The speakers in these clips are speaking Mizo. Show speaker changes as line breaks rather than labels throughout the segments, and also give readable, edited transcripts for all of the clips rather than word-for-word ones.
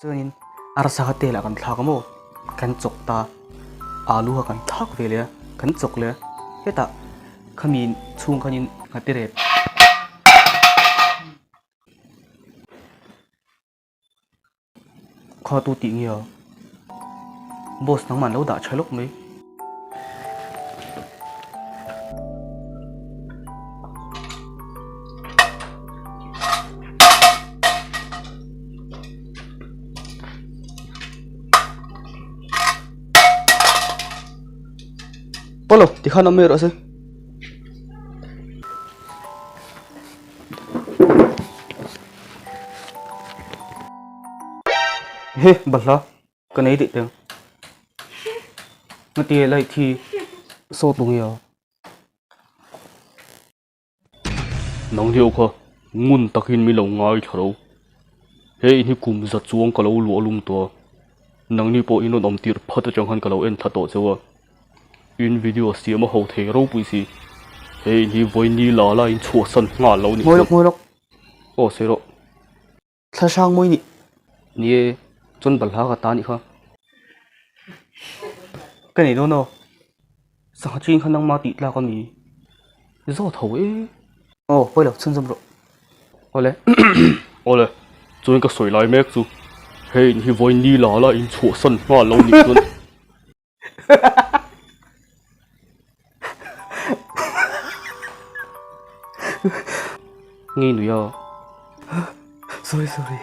Chuanin arsa kha telah kan thlak a maw? Kan chawk ta. Alu kha kan thlak ve leh a, kan chawk leh a. Hetah khami chhung khanin nghate rep. Kha tu tih nge a? Boss nangmah an lo dah tha lawk mai. Pawlo tikhan awm mai rawh se. He balhla ka nei tih teng. Ngati light hi sawt lo nge a?
Nang hiau kha ngun takin min lo ngaithla ro. He in hi kum za chuang ka lo luah lum tawh a, nangni pawh in rawn awm tirh phat atang khan ka lo en thla tawh cheu a. In video siam a ho thei ropui si. He in hi vawi la la in chhuahsan nghal lo ni
Ngawi lawk, ngawi lawk.
Aw sawi rawh.
Thla hrang mawi nih.
Ni e, chuan balhla ka ta nih kha.
Ka nei dawn aw.
Sangha ching kha nangma tih tlak a mi? Zawt ho e.
Aw, pawi lo, chhunzawm rawh.
Awle, awle, chuan ka sawi lai mek chu hei in hi vawi ni la la in chhuahsan nghal lo nih chuan.
Nge nui a? Sorry sorry.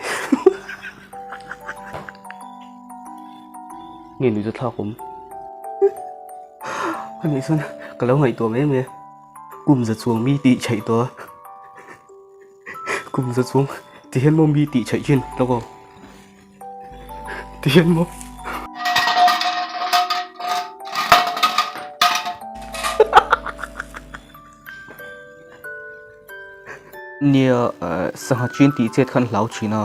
Nge nui chu thlak awm?
Ani chuan ka lo ngaihtuah mai mai a, kum za chuang mi tih chheih tawh a, kum za chuang ti hian maw mi tih chheih thin lawk aw. Ti hian maw? Nia, sangha chin tih chet khan hlau thin a.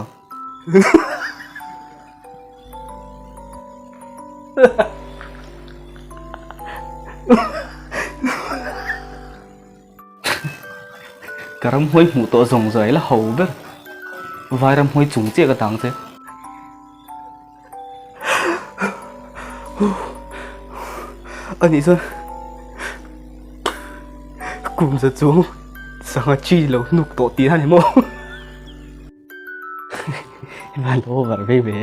Ka ramhuai hmuh tawh zawng zawng la ho ber. Vai ramhuai chung chiah ka tang che.
Anih chuan kum za chuang sangha chi lo hnuk tawh tih a ni maw?
Hman over ve ve.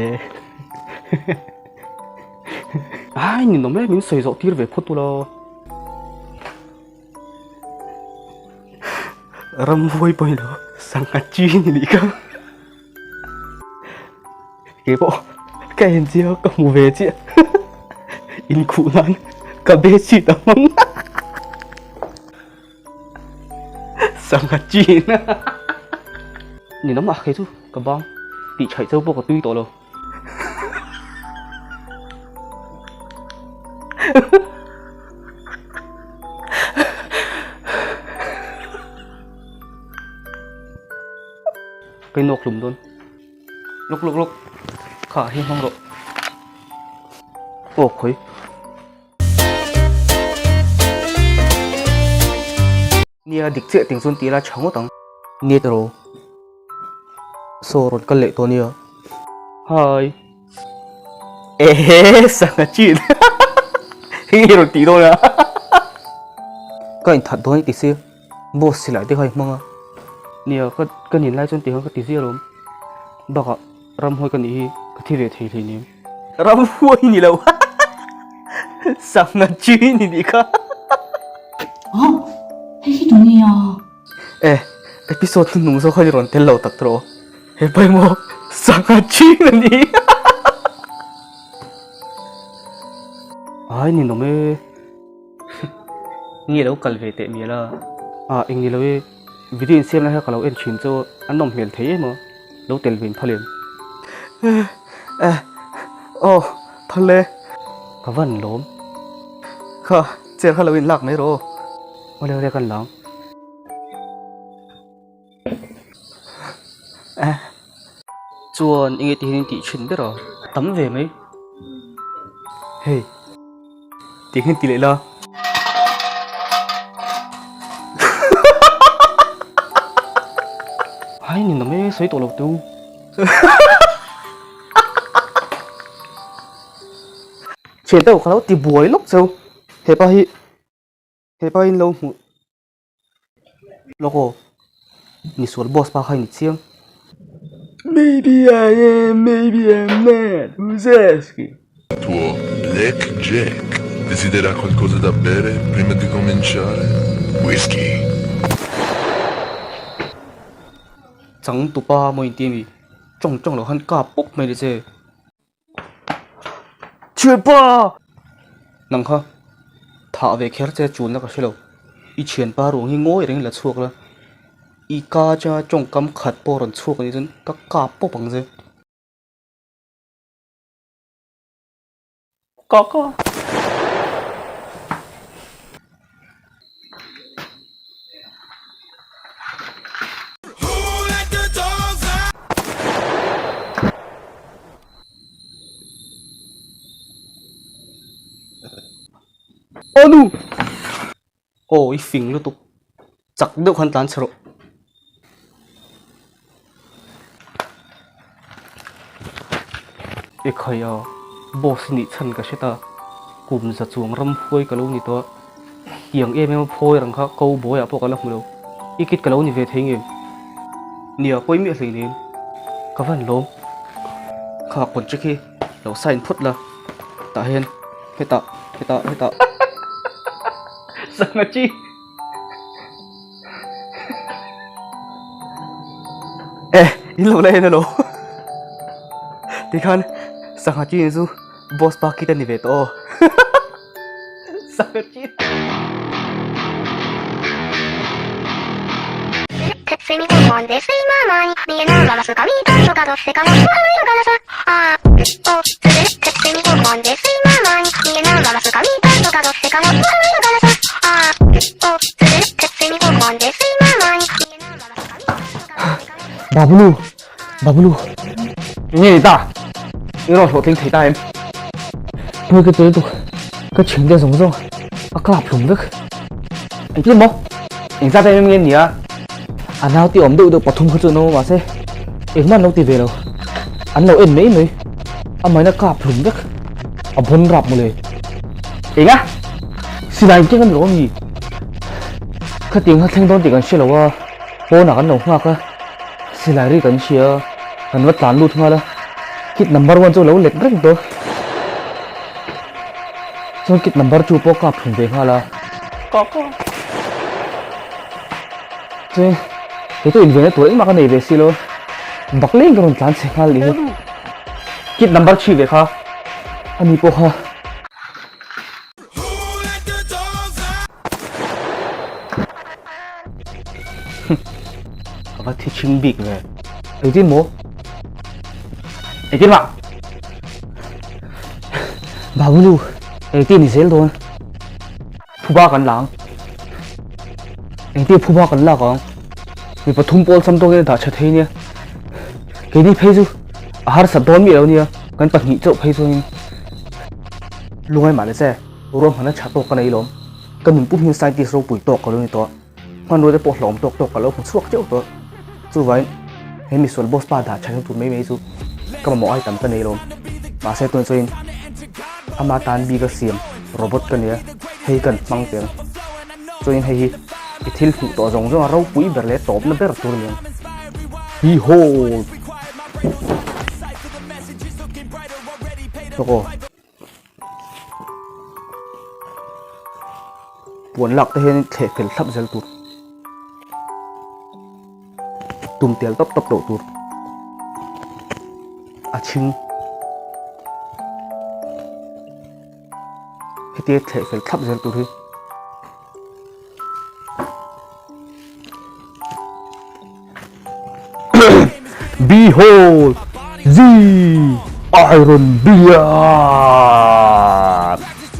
Ai ninawm e min sawi zawh tir ve phawt ula.
Ramhuai pawh ilo sangha chi ni nih kha. Kei pawh ka en chiah ka hmu ve chiah. Inkhuh nan ka bedsheet a hmang. Sangha chin.
Ninawm ah kei chu ka bang tih chhaih chau pawh ka tui tawh lo. Cái nọc lùm luôn lúc lúc lúc khả hi hmang rawh aw khawi
Nia dik chiah ting chuan ti ila tha ngawt ang. Nia tiraw. Saw rawn kal leh tawh nia.
Hi.
Ehe sangha chin. Hei hi rawn tih dawn a. Ka inthat dawn i ti si. Boss silai te kha i hmang a.
Nia ka ka nin lai chuan ti khan ka ti ziah alawm. Bakah ramhuai ka nih hi ka thi ve thei hleinem.
Ramhuai ni lo. Sangha chin i nih kha.
Aww, hei hi tunge a?
E, episode hnung zawk khan i rawn tel lo tak tawh. He pai maw sangha chin a ni.
Ai ninawm e. Nge lo kal ve teh mial a. Ah eng ni lo e, video insiam lai kha ka lo en thin chu a nawm hmel thei em a, lo tel ve in phal em?
Eh, aw phal e.
Ka van lawm.
Kha, chair kha lo in lak mai rawh aw.
Awle awle kan lang.
Eh.
Chuan enge ti hian in tih thin ber a? Tam ve mai.
Hei. Ti hian ti leh la.
Hai ninawm e sawi tawh lo teu.
Thian deuh ka lo ti buai lawk cheu. Hepa hi hepa hi in lo hmuh lawk aw. Misual boss pa kha i ni chiang.
Maybe I am, maybe I'm not, who's asking?
Tuo Black Jack desidera qualcosa da bere prima di cominciare? Whisky.
Changtupa maw inti ami tawng tawng loh khan kap pawp mai ni che. Thianpa! Nang kha thah ve kher che chulna ka hre lo. I thianpa ruang hi ngawi reng la chhuak la, i ka atanga tawngkam khat pawh rawn chhuak anih chuan ka kap pawp ang che. Ka ka. Aw nu! Aw i fing lutuk. Chak deuh khan tlan chhe rawh. I khaih a, boss i nih chhan ka hre ta. Kum za chuang ram huai ka lo ni tawh a, tiang em em a phawi rang kha ko bawiah pawh ka la hmu lo. I kit ka lo ni ve thei ngem? Nia, pawi miah hleinem. Ka van lawm. Kha contract hi lo sign phawt la, tah hian hetah hetah hetah. Sangha chi. Eh, in lo la en alo. Tikhan sangha chi chu boss pa kit a ni ve tawh aw. Sangha chi. Babulu Babulu Enge ni ta I rawn hlawhtling thei ta em Pui ka tel tuk ka thian te zawng zawng a kap hlum vek Engtin maw Engzat em em nge nia A nau ti awm deuh deuh pathum kha chu an awm a mahse engmah an lo ti ve lo an lo en mai mai amahin a kap hlum vek a bawn rap mawle Enga Silai in keng a ni lo ami Khatiang kha thleng dawn tih kan hre lo a pawnah kan lo nghak a silai ri kan hria a kan va tlan lut nghal a kit number one chu a lo let reng tawh chuan kit number two pawh kap hlum ve nghal a chuan kei chu invenna tur engmah ka nei ve si lo bak leng ka rawn tlan chhe nghal nih hi kit number three ve kha ani pawh kha. A va thi chhing bik ve. Engtin maw? Engtin mah? Babulu, engtin ni zel dawn? Phuba kan la ang. Engtin phuba kan lak ang? Mi pathum pawl sam tawkin a dah tha thei nia. Keini phei chu a harsat dawn miah lo nia, kan pahnih chauh phei chuanin. Lungai mah le che, ruahmanna tha tawk ka nei lawm. Ka nunpum hian scientist ropui tawk ka lo ni tawh. Hmanrua te pawh hlawm tawk tawk ka lo hmu chhuak teuh tawh. Chuvain he misual boss pa dah tha tur mai mai chu ka mamawh ai tam ka nei lawm. Mahse tunah chuanin ama tan bik a siam robot ka nia, hei kan hmang teh ang. Chuanin hei hi i thil hmuh tawh zawng zawng a ropui ber leh tawpna ber tur a ni ang. Behold! Tawk aw. Puan lak te hian thleh fel thlap zel tur. Tum tel tawp tawp loh tur. A chhing. Hetia thleh fel thlap zel tur hi. Behold the Iron Beard!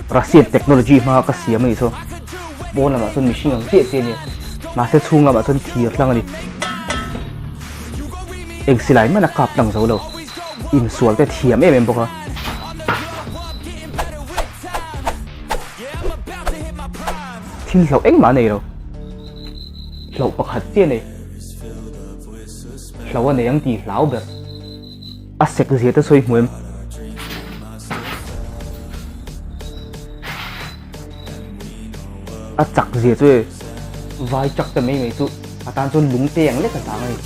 Russian technology hmanga ka siam a nih chu. Pawn lamah chuan mihring ang chiah chiah a ni. Mahse chhung lamah chuan thir hlang a ni. Eng silai hmanh a kap tlang zo lo. Insual te thiam em em bawk a. Thil hlauh engmah a nei lo. Hlauh pakhat chiah a nei. Hlauh a nei ang tih hlau ber. A sek zia te sawi hmu em? A chak zia chu e vai chak ta mai mai chu a tan chuan lung te ang lek a zang a ni.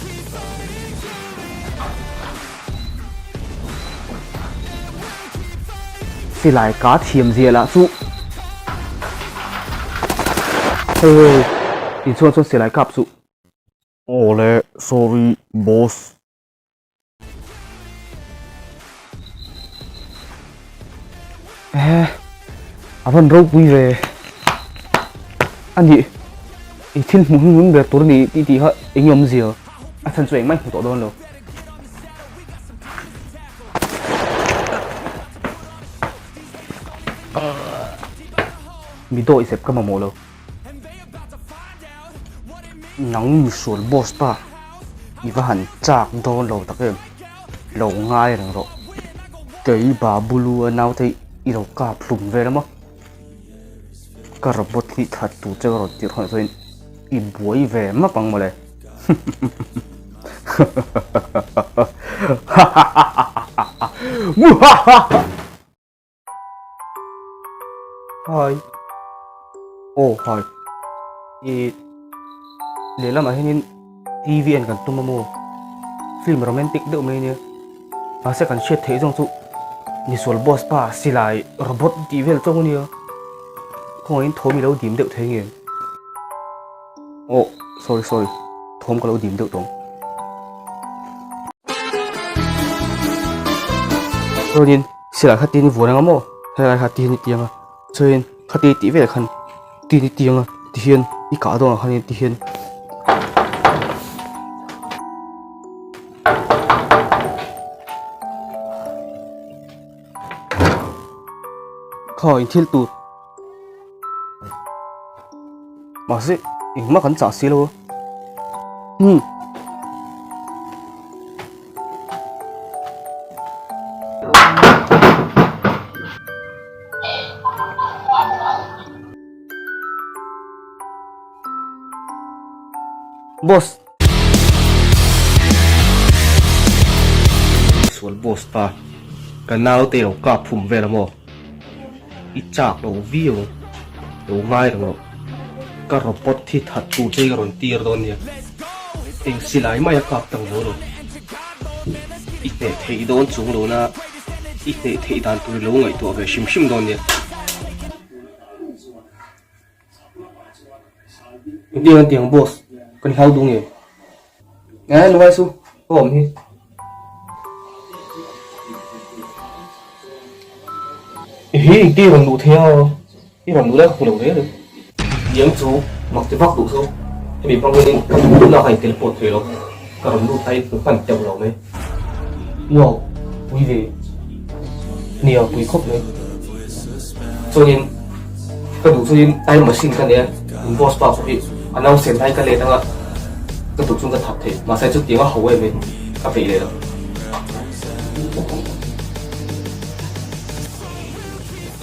Silai ka thiam zia lah chu hei hei inchhuang chuan silai kap chu.
Awle sorry boss.
Ehe a van ropui ve a nih i thil hmuh hnung ber tur a ni tih tih kha eng awmzia a chhan chu engmah i hmu tawh dawn lo. Mi dawi zep ka mamawh lo. Nang misual boss pa i va han chak dawn lo tak em lo ngai reng rawh kei Babulu a naute i lo kap hlum vel a maw ka robot hi that tur che ka rawn tirh hawn chuan i buai ve map ang mawle Muhahaha. Hi. Oh, hi. I lehlamah hianin TV en kan tum a maw? Film romantic deuh mai ania. Mahse kan hriat theih zawng chu misual boss pa silai robot tih vel chauh ania. Khawngahin thawm i lo dim deuh thei nge? Oh, sorry sorry. Thawm ka lo dim deuh tawng. Chuanin silai kha tin i vuan anga maw? Helai kha tin i ti anga. Chuanin khati tih velah khan tin i ti anga tihian i kah dawnah khanin tihian Kha in thil tur Mahse engmah kan chah si lo a. Hmm. Boss.
Sual boss pa. Ka naute lo kap phum vel a maw? I chak lo viau ang. Lo ngai reng rawh. Ka robot hi that tur che ka rawn tir dawn nia. Eng silai mai a kap tang zo lo. I hneh theih dawn chung lo na i hneh theih dan tur i lo ngaihtuah ve hrim hrim dawn nia. Engtiang an tiang boss kan hlau duh nge?
Ngai lungai su ka awm hi.
Hi engti i rawn luh thei a i rawn luh lai ka hmu lo reng reng. Tiang chu mak ti vak duh chu hemi hmang hianin ka hmuh duhna ka intel pawh thei lo ka rawn lut lai hmu hman teuh lo mai.
Wow pui ve nia pui khawp mai.
Chuanin ka duh chuanin time machine ka nei a in boss pa pawh hi a nausen lai ka let anga ka duh chuan ka that thei mahse chutiang a ho em em ka peih leh lo.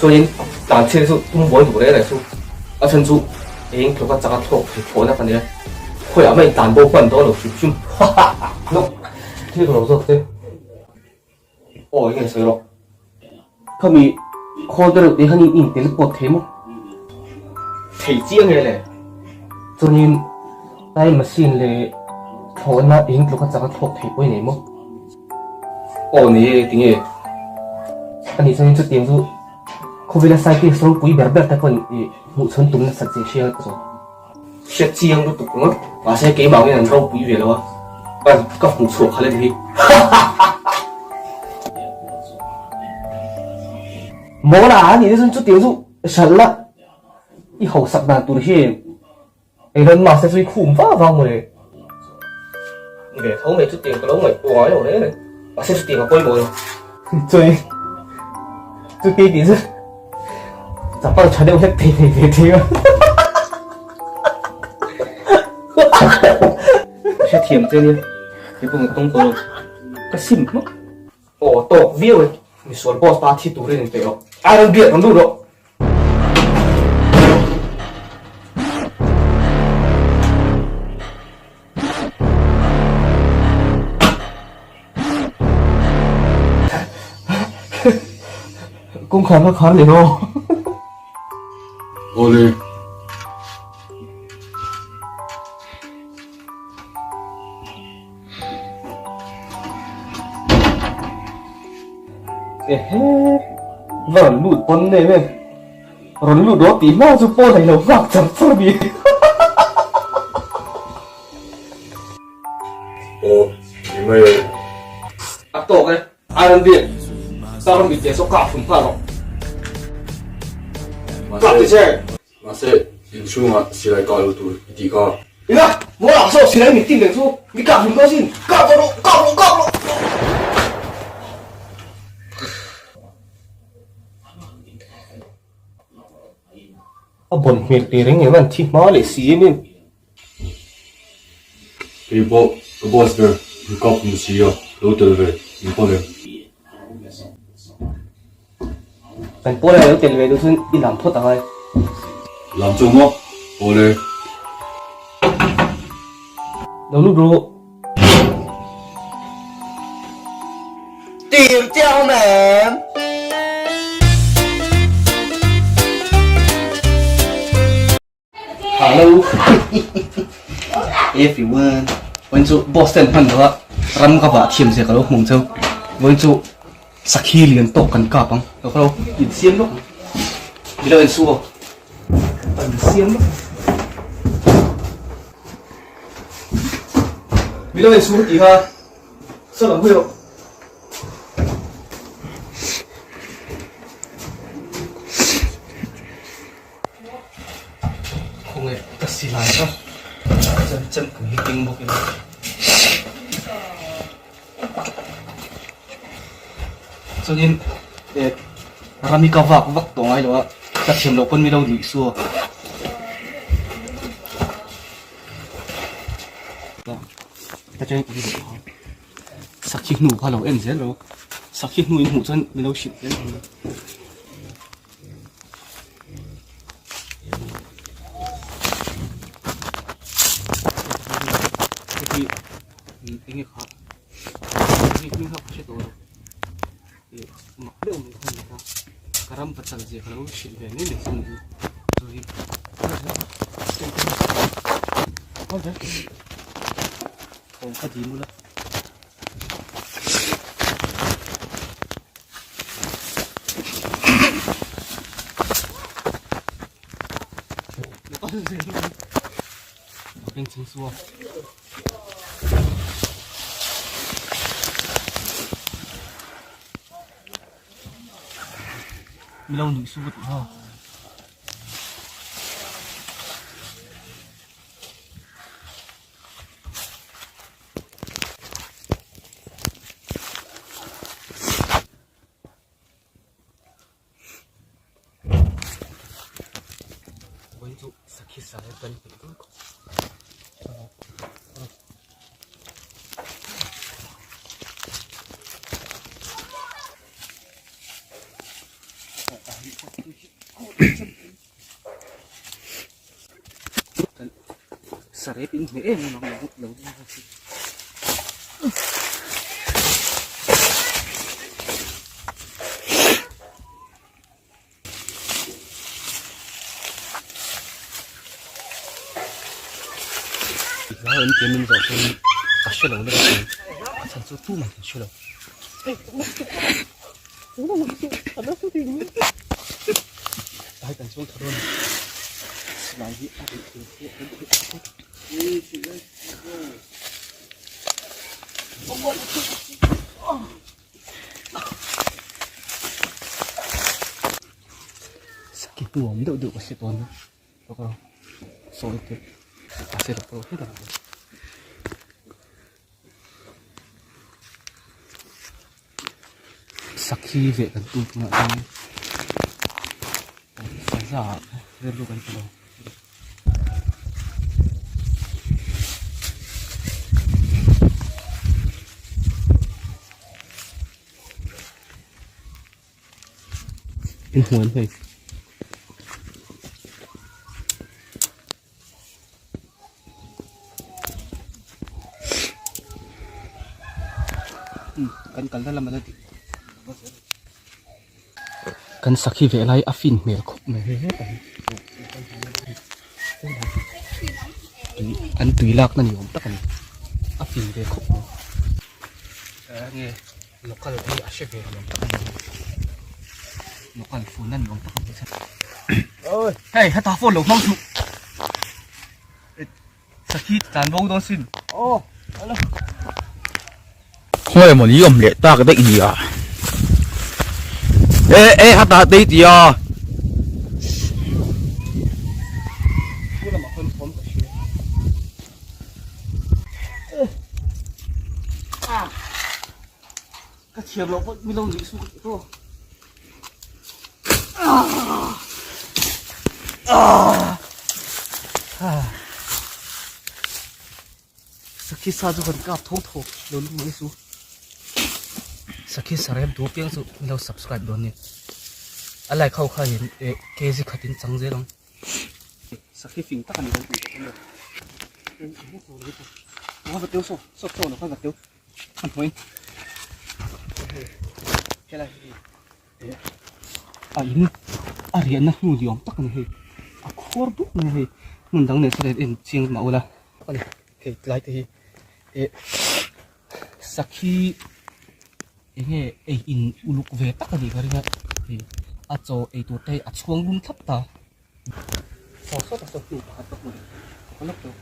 Chuanin tlan chhiat chu tum buai duh reng reng chu a chhan chu eng tluk a chak a thlawk thei thlawhna ka nei a khawiah mah in tlan bo hman dawn lo hrim hrim hahaha nawk thil ka lo zawk che. Aw enge sawi rawh.
Khami khawl te reuh te khan in in tel pawt thei maw?
Thei chiang nge le?
Chuanin time machine leh thlawhna eng tluk a chak a thlawk thei pawh i nei maw?
Aw ni e tinge?
Ani chuanin chutiang chu khawvela scientist ropui ber ber te pawhin i hmuhchhawn tum nasat zia hria ka zawng.
Hriat chiang lutuk ringawt. Mahse keimah angin an ropui ve lo a, ka ka hmuh chhuah khalh em hi.
Mawla a nih chuan chutiang chu hralh la i hausak dan tur hi Elon Musk te chu i khum vak vak mawle.
Ni ve tho mai chutiang ka lo ngaihtuah ngai lo reng reng. Mahse chutiang a pawimawh lo.
Chuan chuti tih chu chapal tha deuh hlek thei nei ve thei a.
Hrethiam che nia, keipawh ka tawng tawh lo, ka sim hmak. Aw tawk viau e, misual boss pa thi turin inpeih rawh. Iron beard rawn lut rawh.
Kawngkhar kha khar leh rawh.
Awle.
pawn em em. Rawn lut rawh tih hma chu pawn a ilo nghak char char a ni.
Aw, ni mai e.
A tawk e, Iron Bean, tar mi te saw kah hlum nghal rawh. Kap ti che.
Mahse, inchhungah silai kah lo tur i tih kha.
Ina, maw ah saw silai min tin reng chu, mi kah hlum dawn sin, kah tawh rawh, kah rawh, kah rawh. A bawn hmel teh reng em an thi hma leh si em em.
Kei pawh ka boss ber in kap hmu si a, lo tel ve in pawn em.
Kan pawl a lo tel ve duh chuan i lam phawt ang ai.
Lam chu maw? Awle.
Lo lut rawh. Tir chiang em? Hello everyone Vawiin chu boss ten hman lo a ram ka vah thiam zia ka lo hmung cheu Vawiin chu sakhi lian tawk kan kap ang lo kha lo insiam lawk ang mi lo insu aw kan insiam lawk ang mi lo insu tih kha saw lam hawi rawh. Khawnge ka silai kha chem chem pui hi keng bawk ila chuanin eh rami ka vak vak tawh ngai lo a ka thiam loh pawn mi lo nuih su a sakhi hnu kha lo en zel rawh sakhi hnu in hmuh chuan mi lo hrilh zel ang. Enge kha enge hming kha ka hre tawh lo ih mak deuh mai kha a ni a ka ram pachal zia ka lo hrilh ve mai mai chu a ni chu hi thawm kha dil ula. Milo nuih su ka tih ha. Vawiin chu sakhi sa hi kan peih dawn khawp Sarep in hmeh em em ang lo lo Hlau em tia min zawh chuan ka hre lo nasa thei a chhan chu tumah kan hre lo. Tlai kan chuang tha dawn a silai hi a rih tur pawh kan theih a phawt. Sakhi hnu awm deuh deuh ka hre tawn a sawi teh a hre lo pawh hlek ang. Sakhi veh kan tum tunah chuan saza ah rilru kan ti lo. Inhmuan hei. Kan kalna lam ala dik kan sakhi ve lai a fin hmel khawp mai hei hetah hi tui an tui lakna ni awm tak a ni a fin ve khawp mai enge local hi a hre ve ni awm tak a ni. Local phone nan nuam tak ang che. Hei heta phone lo hmang suh. Sakhi tlan bo dawn sin. Oh, alo.
Khawngaih maw ni awm leh tak daih ni a. E e hata tei tia.
Ka thiam loh pawh milo nih su ka to. Sakhi sa chu kan kap tho tho lo lu mai su. Sakhi sa rem tu piang chu milo subscribe dawn ni. A like ho kha in e kg khatin chang zel ang. Sakhi fing tak ani kan tih tawh a ni. So so so lo kha ka teu. A hnuai helai hi a in a riahna hnu ni awm tak a ni hei a khuar dup mai a hei hmun dang nen sawn en chiang mah ula a ni hei tlai te hi eh sakhi enge ei in uluk ve tak a nih ka ring a hei a chaw ei tur te hi a chhuang lum thlap ta. Saw sawt a saw hnu pakhat ka hmu leh ka lawk tawh.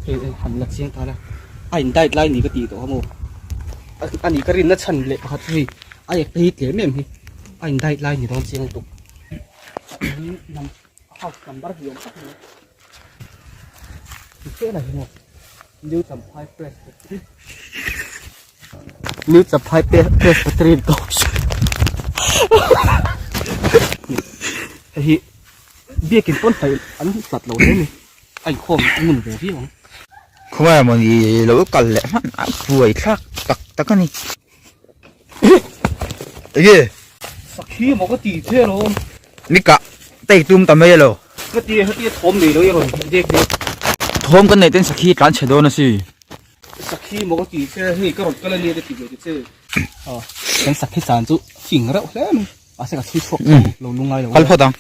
Hei hei han la chiang ta la. A in diet lai ni ka tih tawh kha maw. A nih ka rinna chhan leh pakhat chu hei a ek te hi tlem em hi. A in diet lai ni dawn chiang lutuk. Nam house number hi awm tak mai. Ti la hi maw. New Champhai Press New Champhai Presbyterian Kohhran Hei hi biakin pawn hnaih an hlat lo hle a ni a inkhawm a ngun ve viau ang.
Khawngaih maw ni lo kal leh hman a buai thlak tak tak a ni. Enge?
Sakhi maw ka ti che alawm.
Ni kah tei tum ta mai alo.
Ka ti heti thawm nei lo i rawn dek dek.
Thawm kan neih ten sakhi tlan chhe dawn a si.
Sakhi maw ka ti che hei ka rawn kal ania ka ti ve ta che. Kan sakhi chan chu fing reuh hle mai. Mahse ka chhui chhuak tho lo lungai lo.
Kal phawt ang.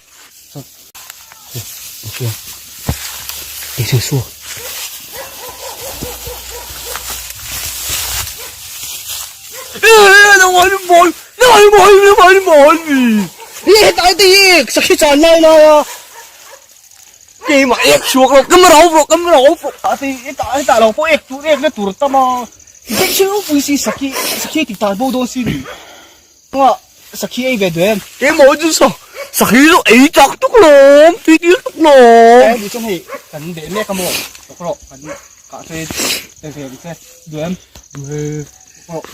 Sakhi ei ve duh em?
Keimah chu sa sakhi chu ei chak tuk lawm, tui tir tuk lawm.
He ni chuan hei kan beh mek a maw? Tuk rawh kan kah che pe ve ang che. Duh em? Duh e. Tuk rawh.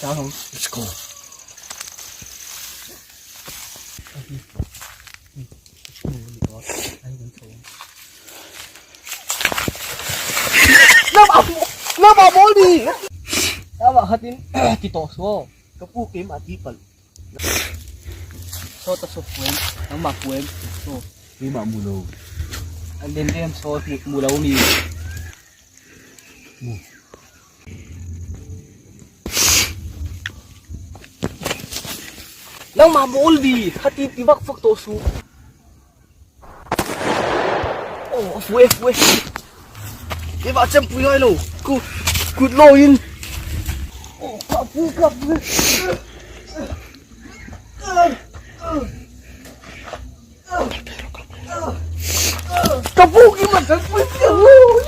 Chang ang.
Let's go.
Nama mawl ni. Nama khatin ti tawh suh aw. Ka pu keimah ti palh. Saw ta saw puem nangmah puem saw.
Keimah mu lo.
An den em saw mu lo mi.
Mu.
Nangmah mawl di khati ti vak vak tawh suh. Oh, a fu e, fu e. Keimah chempui ngai lo. Ku kut lawiin. Oh, ka pu ka pu. Ka pu ki man kan pui pui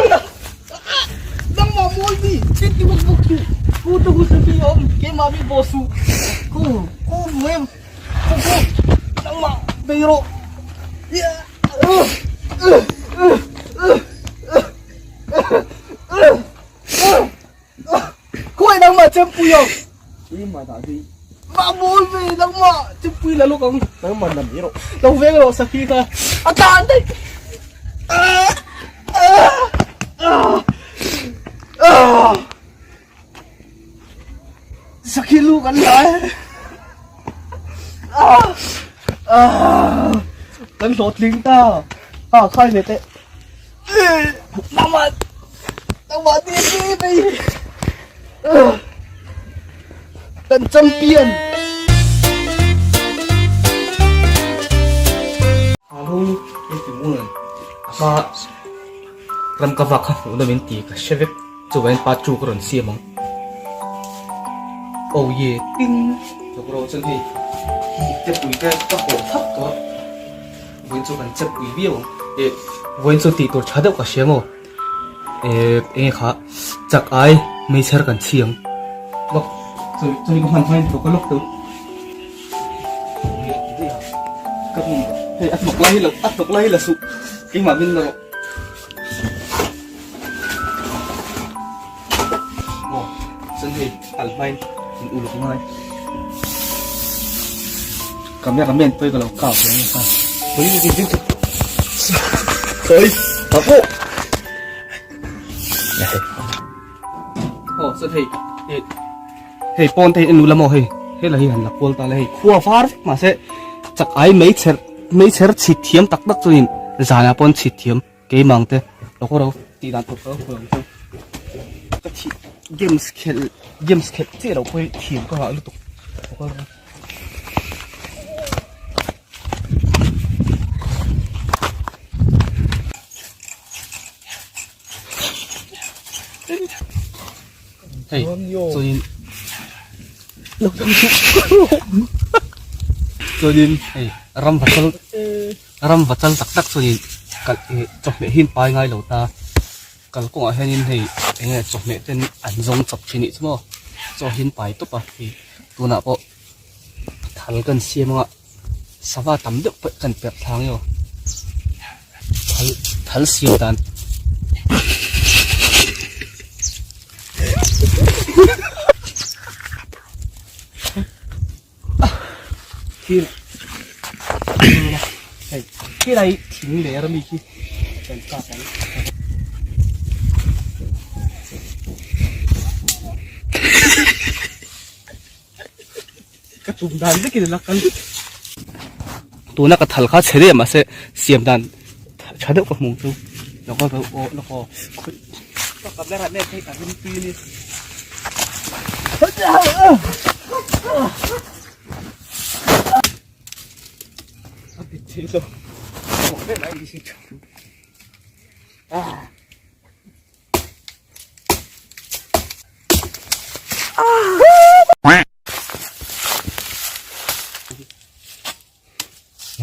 ang. Nangmah mawi mi, chin ti buk buk tu. Ku tu hu sa mi om, keimah mi bo su. Ku ku mu em. Nangmah bei rawh. Khawi nangmah chempui ang. Mah mawi ve nangmah chempui la lawk ang.
Nangmah nam i rawh.
Lo veng rawh sakhi kha. A tlan daih. Sakhi lu kan la e. Kan hlawhtling ta. Ha khai ve teh. Nangmah nangmah ti ti mai. Kan champion. Alo ti mu a ram ka vak kha hmuh na min ti ka hre vek. Chuvain pa chu ka rawn siam ang. Oh ye ting. Tawkro chuan hei ipte pui te ka hawh thap tawh a, vawiin chu kan chep pui viau ang. Eh vawiin chu tih tur tha deuh ka hria maw? Eh enge kha chak ai meichher kan chhi ang. Lawk chumi chumi ka hman hmain tawk a lawk deuh. Ka hei a hnawk lai hi lo a hnawk lai hi la suh keimah min la rawh. Aw chuan hei kal hmain in uluk ngai camera man pawh hi ka lo kap ve ang kha pui ni ding chu oi ta pawh aw chuan hei hei pawn te hi en ula maw hei hela hi han la kual ta le hei khua var vek mahse chak ai mei chher mei chher chhit thiam tak tak chuanin zanah pawn chhit thiam. Keimang te lo khaw ro tih dan tur ka lo hmu ang chu. Ka thih games khelh games khelh chiah loh pawh hi thiam ka ngah lutuk lo khaw ro. Hei chuanin chuanin hei ram vatal Ram va chal tak tak chuanin kal ih chawhmeh hi an pai ngai lo ta, kalkawngah hianin hei eng nge chawhmeh ten an zawng chawp thin nih chu maw, chaw hi an pai tawp a hei tunah pawh thal kan siam anga sava tam deuh pawh kan perh thla ang emaw thal thal siam dan Thil hei khilai thing ler ami khi kan kap ang. Ka tum dan vekin a la kal. Tuna ka thal kha chhe daih a mahse siam dan tha deuh ka hmu chu lawk a aw lawk aw ka camera man hi a rim tui a ni.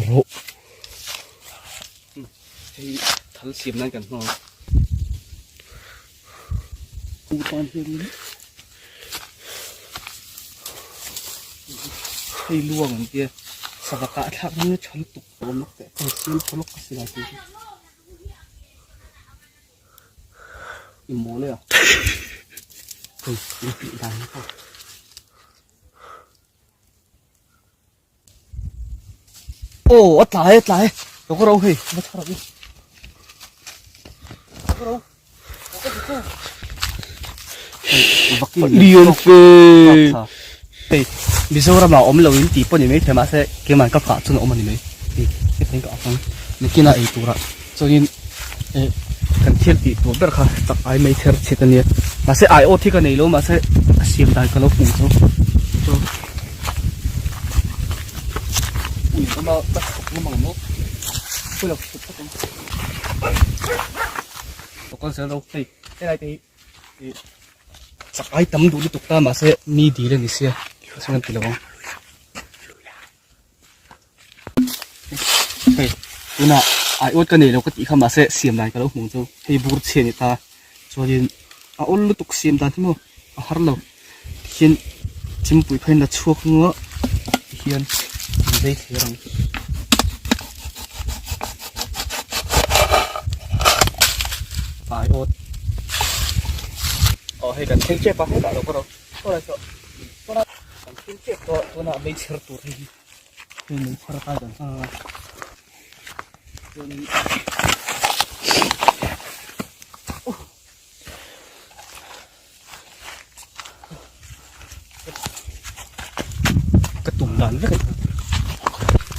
Rawh hei thal siam nan kan hmang a tan hianin hei luang an tia sava kah thlak nan a tha lutuk a awm lawk teh ka siam thaw lawk ka si lai tih hi i mawl e a hei in tih dan hi pawh. Aw a tlai a tlai lo ka ro hei va thar ang ka ro
Lian fe
hei Mizoram ah awm lo in tih pawh ni mai thei mahse keimah ka kah chuan a awm a ni mai hei hetiang ka ak ang nakin a ei tur ah chuanin eh kan thil tih tur ber kha chak ai mai ther chhit a nia mahse ai awt hi ka nei lo mahse a siam dan ka lo hmuh chu chu ui awm a ka chhuk ngam ang maw pawilo chhuk phawt ang lo kal zel ro hei helai te hi ih chak ai tam duh lutuk ta mahse mi dil a ni sia chuan an ti lo ang. Hei tunah aiawt ka nei lo ka tih kha mahse siam dan ka lo hmuh chu hei bur chhia a ni ta chuanin a awl lutuk siam dan hi maw a har lo tikhian chempui kha in la chhuak anga tikhian an zai thler ang. Aiawt aw hei kan thleng tep a hetah lo ka rawh saw lai saw. Kan thil tep tawh tunah meichher tur hei hi hei meichher atan kan hmang a chuanin ka tum dan vek a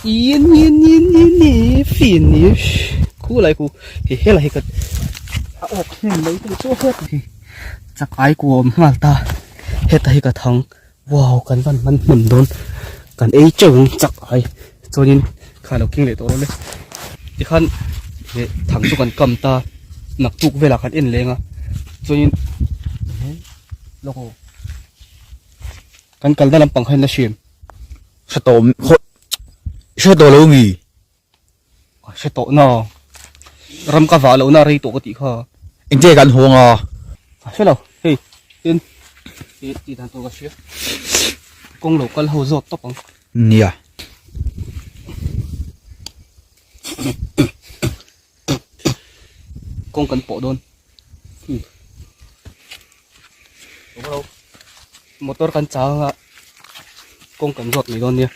ni ni ni ni ni finish khu lai khu hei helai hi ka a awk hnem mai te chu a hek chak ai ku a awm nghal ta. Heta hi ka thang wow kan van hman hnem dawn kan ei teuh ang chak ai chuanin kha lo keng leh tawh rawh le tikhan eh thang chu kan kam ta naktuk velah kan en leng a chuanin lawk aw kan kalna lampang kha in la hriam.
Hre tawh hre tawh lo mi?
Ka hre tawh na. Ram ka vah lohna rei tawh ka tih kha.
Engtia kan hawng a?
Ka hre lo. Hei, tin tih tih dan tur ka hria. Kawng lo kal ho zawt tawp ang.
Nia.
Kawng kan pawh dawn. Motor kan chang a kawng kan zawt mai dawn nia.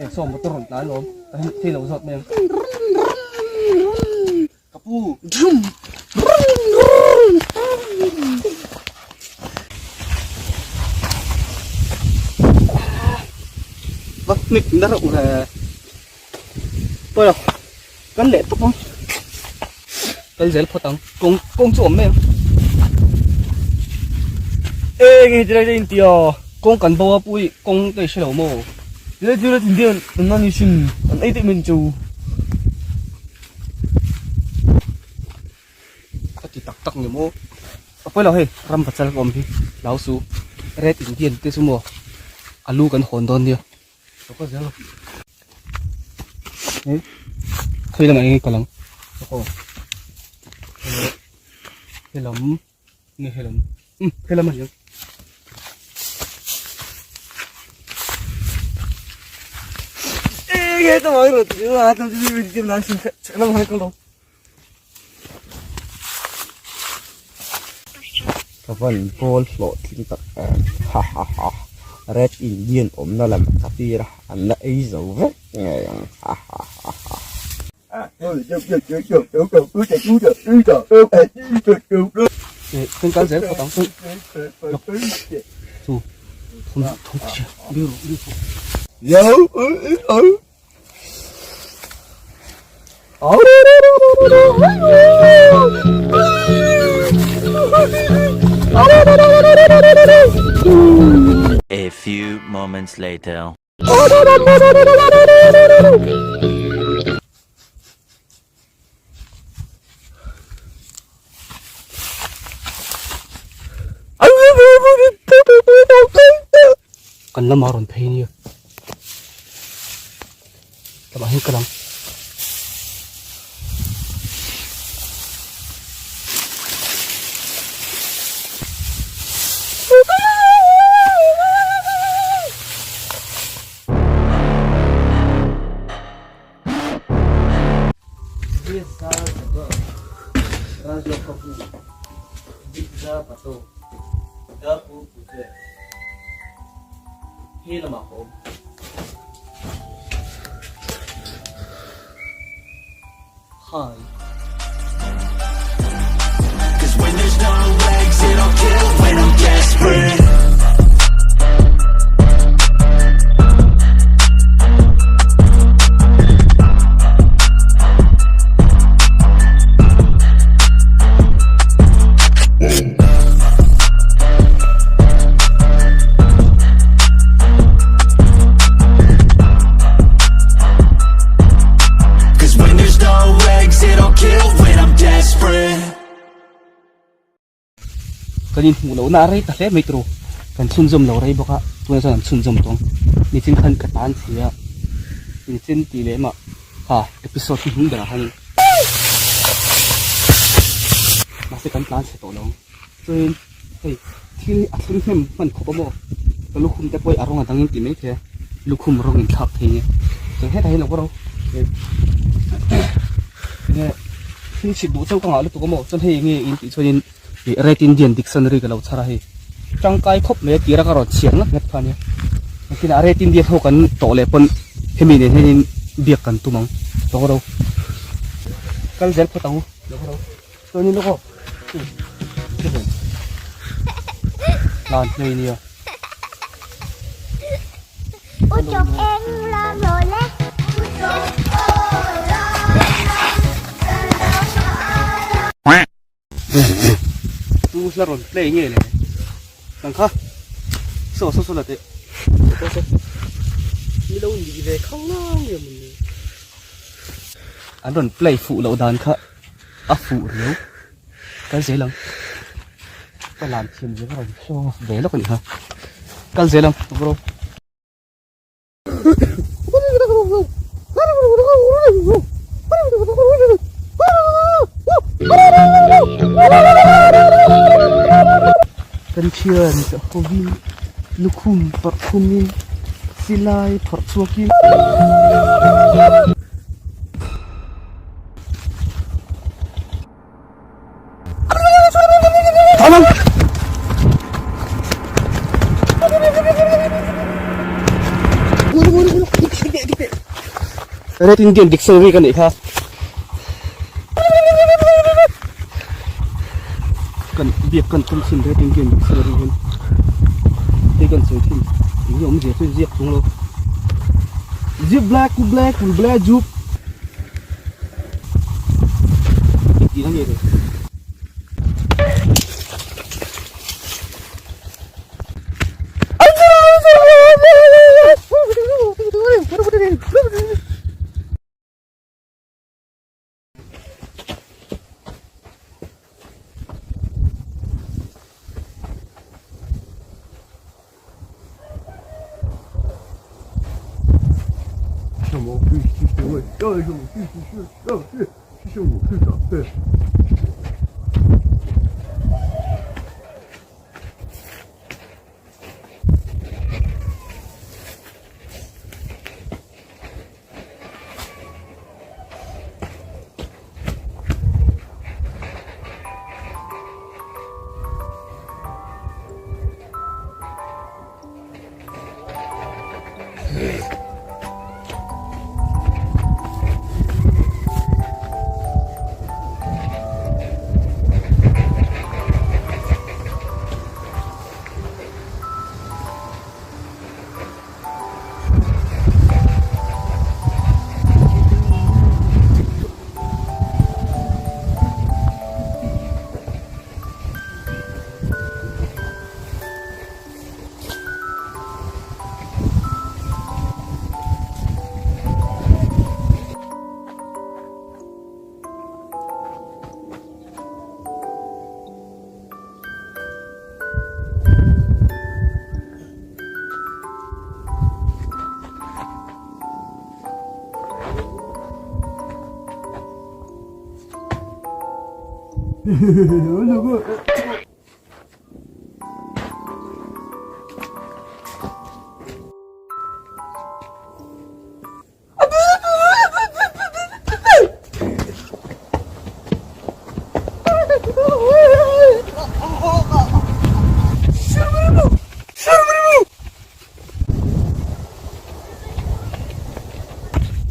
Eh saw motor rawn tlan alawm ka hmu thei lo zawt mai ang. Ka pu. Va hnik na reuh ve. Pawi lo. Kan leh tawp ang. Kal zel phawt ang. Kawng kawng chu awm mai ang. Eng nge tilai te in ti a? Kawng kan bo a pui kawng te i hre lo maw?
Tilai tilai tin te an nan i hrim an ei teh men chu.
Ka ti tak tak ni maw? A pawi lo hei ram pachal ka awm hi hlau su Red Indian te chu maw alu kan hawn dawn nia. Ka zel lo. Hei khawi lamah enge kal ang? Aw helam nge helam um helam a ni ang.
Enge ta mai ro ti a tam ti ti nan sin lam hai kal lo.
Ka van bawl hlawhtling tak em ha ha ha Red Indian awmna lam ka tir a an la ei zo vek ngei ang ha ha ha ha.
A few moments later.
Kan lama rawn phei nia. Lamah hian kal ang. Hi.
Cause when there's no exit, I'll kill when I'm desperate. Cause when there's no exit, I'll kill when I'm desperate.
Kan inhmuh lohna a rei ta hle mai turu kan chhunzawm lo rei bawk a tunah chuan an chhunzawm tawng nichin khan ka tan si a nichin tih leh mah kha episode hi hnung berah khanin mahse kan tlan chhe tawh lo ang chuanin hei thil hi a thleng hnem hman khawp a maw ka lukhum te pawh hi a rawng a dang in ti mai thei a lukhum rawng in thlak thei nia chuan hetah hian a lo enge thil chhit duh chauh ka ngah lutuk a maw chuan hei enge in tih chuanin ih red indian dictionary ka lo chhar a hei tangkai khawp mai a tira ka rawn chhiar ngat ngat kha ania engtin ah red indian ho kan tawh leh pawn hemi nen hianin biak kan tum ang lo ro kal zel phawt ang u lo ro chuanin lawk aw Lan hlei nia. Tu hla rawn play nge le nang kha saw saw saw la teh ni lo ni ve khang ngang nge mun ni an rawn play fuh loh dan kha a fuh riau kal zel ang.
Ka lam thiam zia ka rawn show off ve lawk a nih kha. Kal zel ang bro. Kan thian ka hovin lukhum parh khumin silai phawrh chhuakin. Red Indian dictionary ka neih kha. Kan biak kan tum thin Red Indian dictionary hian hei kan sawi thin eng nge awmzia chu ziak chung lo. Zip black black black jup.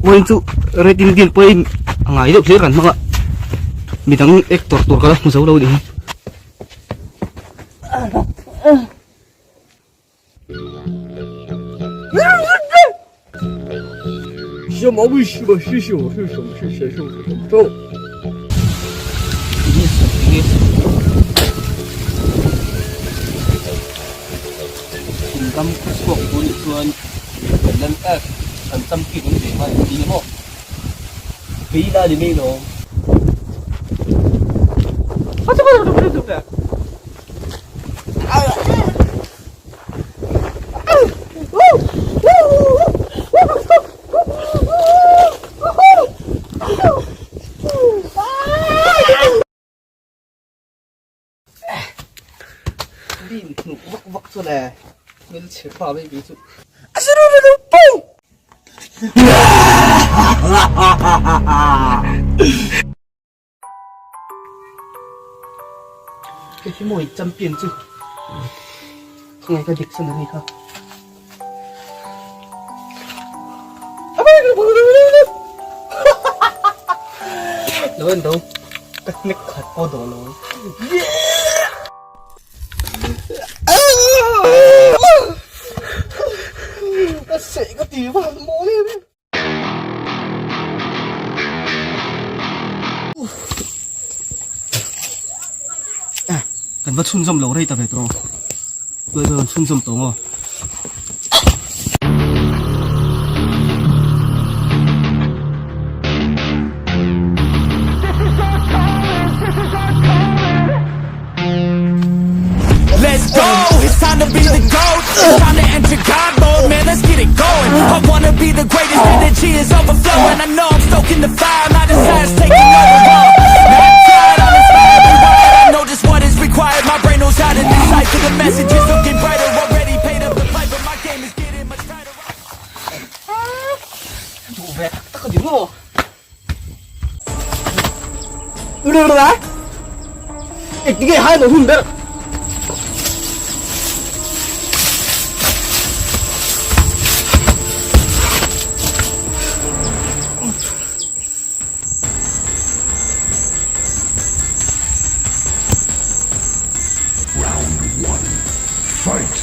Vawiin chu Red Indian pawhin a ngai deuh hle kan hmang a, midang actor tur ka la hmu zo lo a ni hi. Thingkam khawchhuak tur nih chuan kan lan tak kan champion awm ve ngai ang tih maw? Vei la ni mai lawm. Lim hnuk vak vak chu le hmelchhe pa mai mai chu. Hei hi mawi champion chu khawngaih ka dictionary kha. Lo en do ka hnek khat pawh dawn lo. Ka seh ka ti vang mawl em em. Kan va chhunzawm lo rei ta ve tawh. Tuai kan chhunzawm tawh maw? Engtinge hai lo hun ber?
Round one. Fight!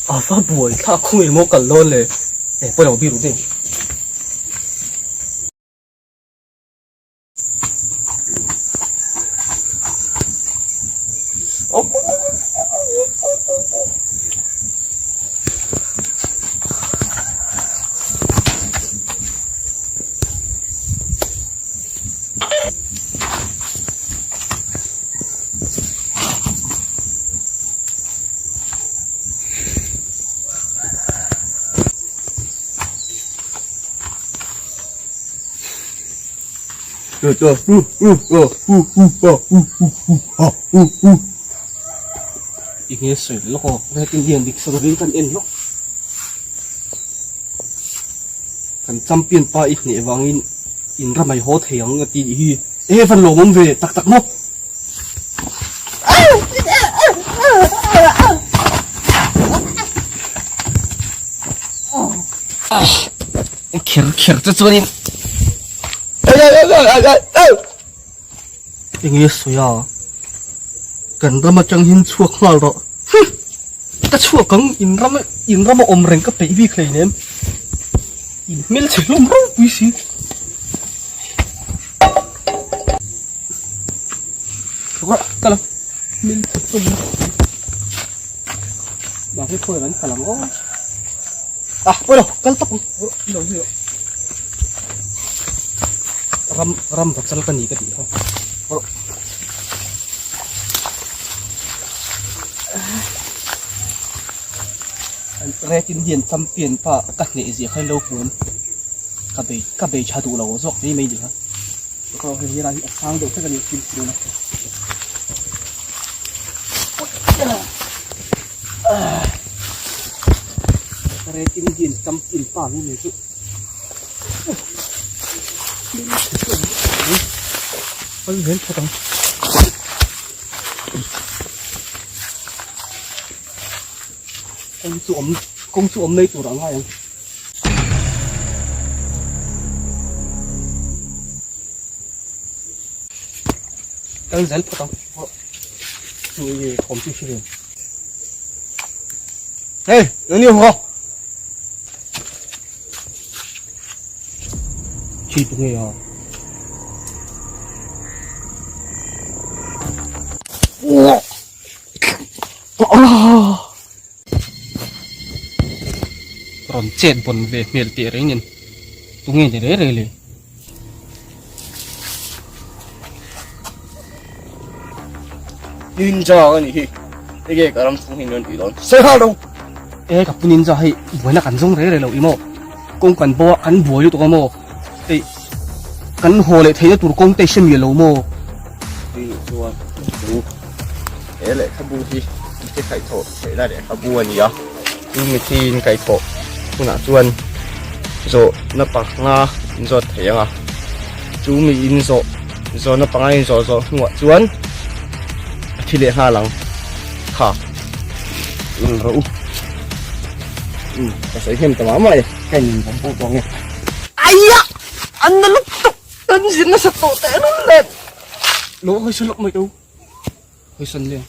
A va buai thlak khung emaw kal dawn le eh pawilo biru deuh. Enge sawi lawk aw Red Indian dik sawi ring kan en lawk kan champion pa i hneh vangin in ramai haw thei ang a ti nih hi e van lawmawm ve tak tak maw. Kher kher che chuanin Enge sawi a kan ram atang hian chhuak nghal rawh ka chhuak ang in ram in rama awm reng ka peih bik hleinem in hmelchhe hlawm ropui si. Kala min tum Ba cái phơi vẫn khả lắm À, ôi đâu, kal tak lo hi. Ram ram va chal ka ni ka ti ha. Red Indian champion pa ka hneh zia kha lo hmuam. Ka bei ka bei tha duh lo zawk mai mai ni kha. Ka hei helai hi a sang deuh hlek a ni thil thlun a. Red Indian champion pa mai mai chu. Kal zel phawt ang. Kawng chu awm kawng chu awm mai tur a ngai ang. Kal zel phawt ang chu i thawm chu hre ve
Hey, nang ni ho.
Chi tu nge a. Rawn chet bawn ve hmel teh reng in tunge ni rei rei le.
Ninja ka nih hi enge ka ram chhung hi in rawn tih dawn sawi nghal rawh.
E ka pu ninja hei buaina kan zawng rei rei lo i maw kawng kan bo a kan buai lutuk a maw hei kan haw leh theihna tur kawng te i hre miah lo maw.
Tui nih chuan chu he lehkhabu hi mitthi kaihthawh theihna lehkhabu a ni a, chu mitthi in kaihthawh hunah chuan zawhna panga in zawt thei ang a, chu mi in zawh zawhna panga in zawh zawh hnuah chuan a thi leh nghal ang kha in rawh u um ka sawi hnem ta mah mah e ka in vawm pawh tawh ang e.
Aiah! An na lutuk! Kan zir nasa tawh tehlul nen!
Lo hawi sawn lawk mai teh u. Hawi sawn leng.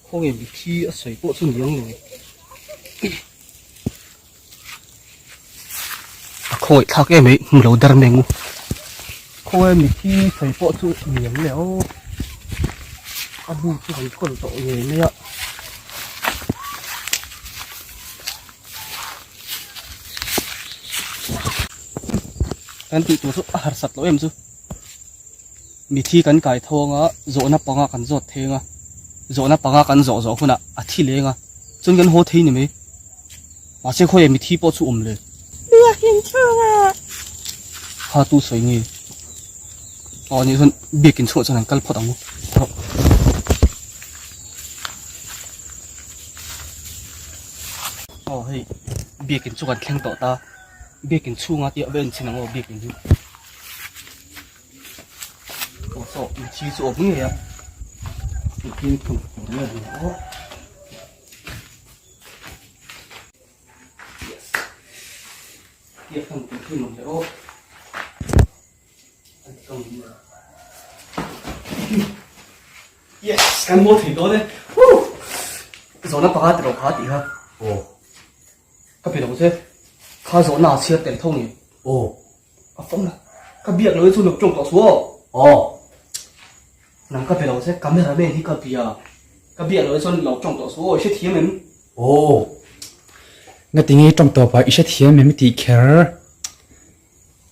Khawnge mithi a sawi pawh chu ni ang lo. A khawngaih thlak em mai hmu lo dar meng u. Khawnge mithi sawi pawh chu ni ang le aw. A bu chu kan kawl tawh ngei mai a. Kan tih tur chu a harsat loh em chu. Mithi kan kai tho anga zawhna panga kan zawt theng a, zawhna panga kan zawh zawh hunah a thi leng a, chuan kan haw thei ni mai. Mahse khawiah mithi pawh chu awm le.
Biakin chhungah.
Kha tu sawi nge? Aw nih chuan biakin chhungah chuan an kal phawt ang u. Aw hei biakin chu kan thleng tawh ta, biakin chhunga tih a va en chhin ang aw biakin chu. Aw saw mithi chu awm ngei a mithi thun tur nge ni aw yes tia thun tur hi awm le aw an ti kang ni yes kan maw thei dawn e woo zawhna panga ti rawh kha tih kha aw ka pe lo che kha zawhna a chhiar tel tho nge aw A phone a ka biak lo hi chu nuk tawng tawh suh aw. Aw. Nang ka be lo che camera man hi ka bia. Ka biak lo hi chuan lo tawng tawh suh aw i hrethiam em?
Aw. Ngatinge i tawng tawp a i hrethiam em i tih kher?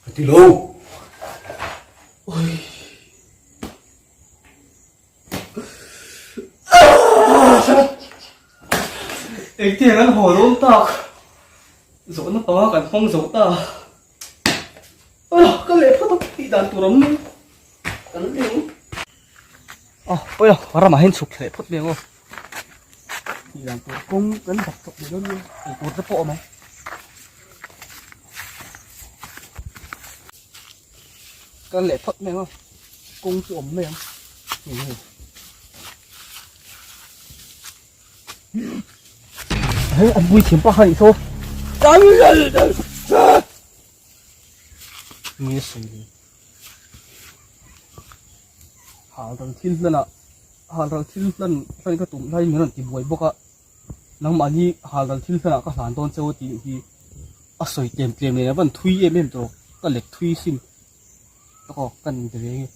Ka ti lo.
Oi. Engtiang an haw dawn tak? Zawhna panga kan hmang zo ta. Aw ka leh phawt a tih dan tur awm mai kan leng aw pawi lo ramah hian chhuk thleh phawt mai ang aw tih dan tur kawng kan bak chawp mai dawn nia ei tur te pawh a awm ang kan leh phawt mai ang aw kawng chu awm mai ang Hei an pui thiam pa kha nih saw. Nge sawi le. Hal ral thil hlan ah hal ral thil hlan hlan ka tum lai min rawn ti buai bawk a. Nangmahni hal ral thil hlan ah ka hlan dawn cheu a tih hi a sawi tlem tlem nen a van thui em em tawh ka let thui sin. Tawk kan inbe ve nge.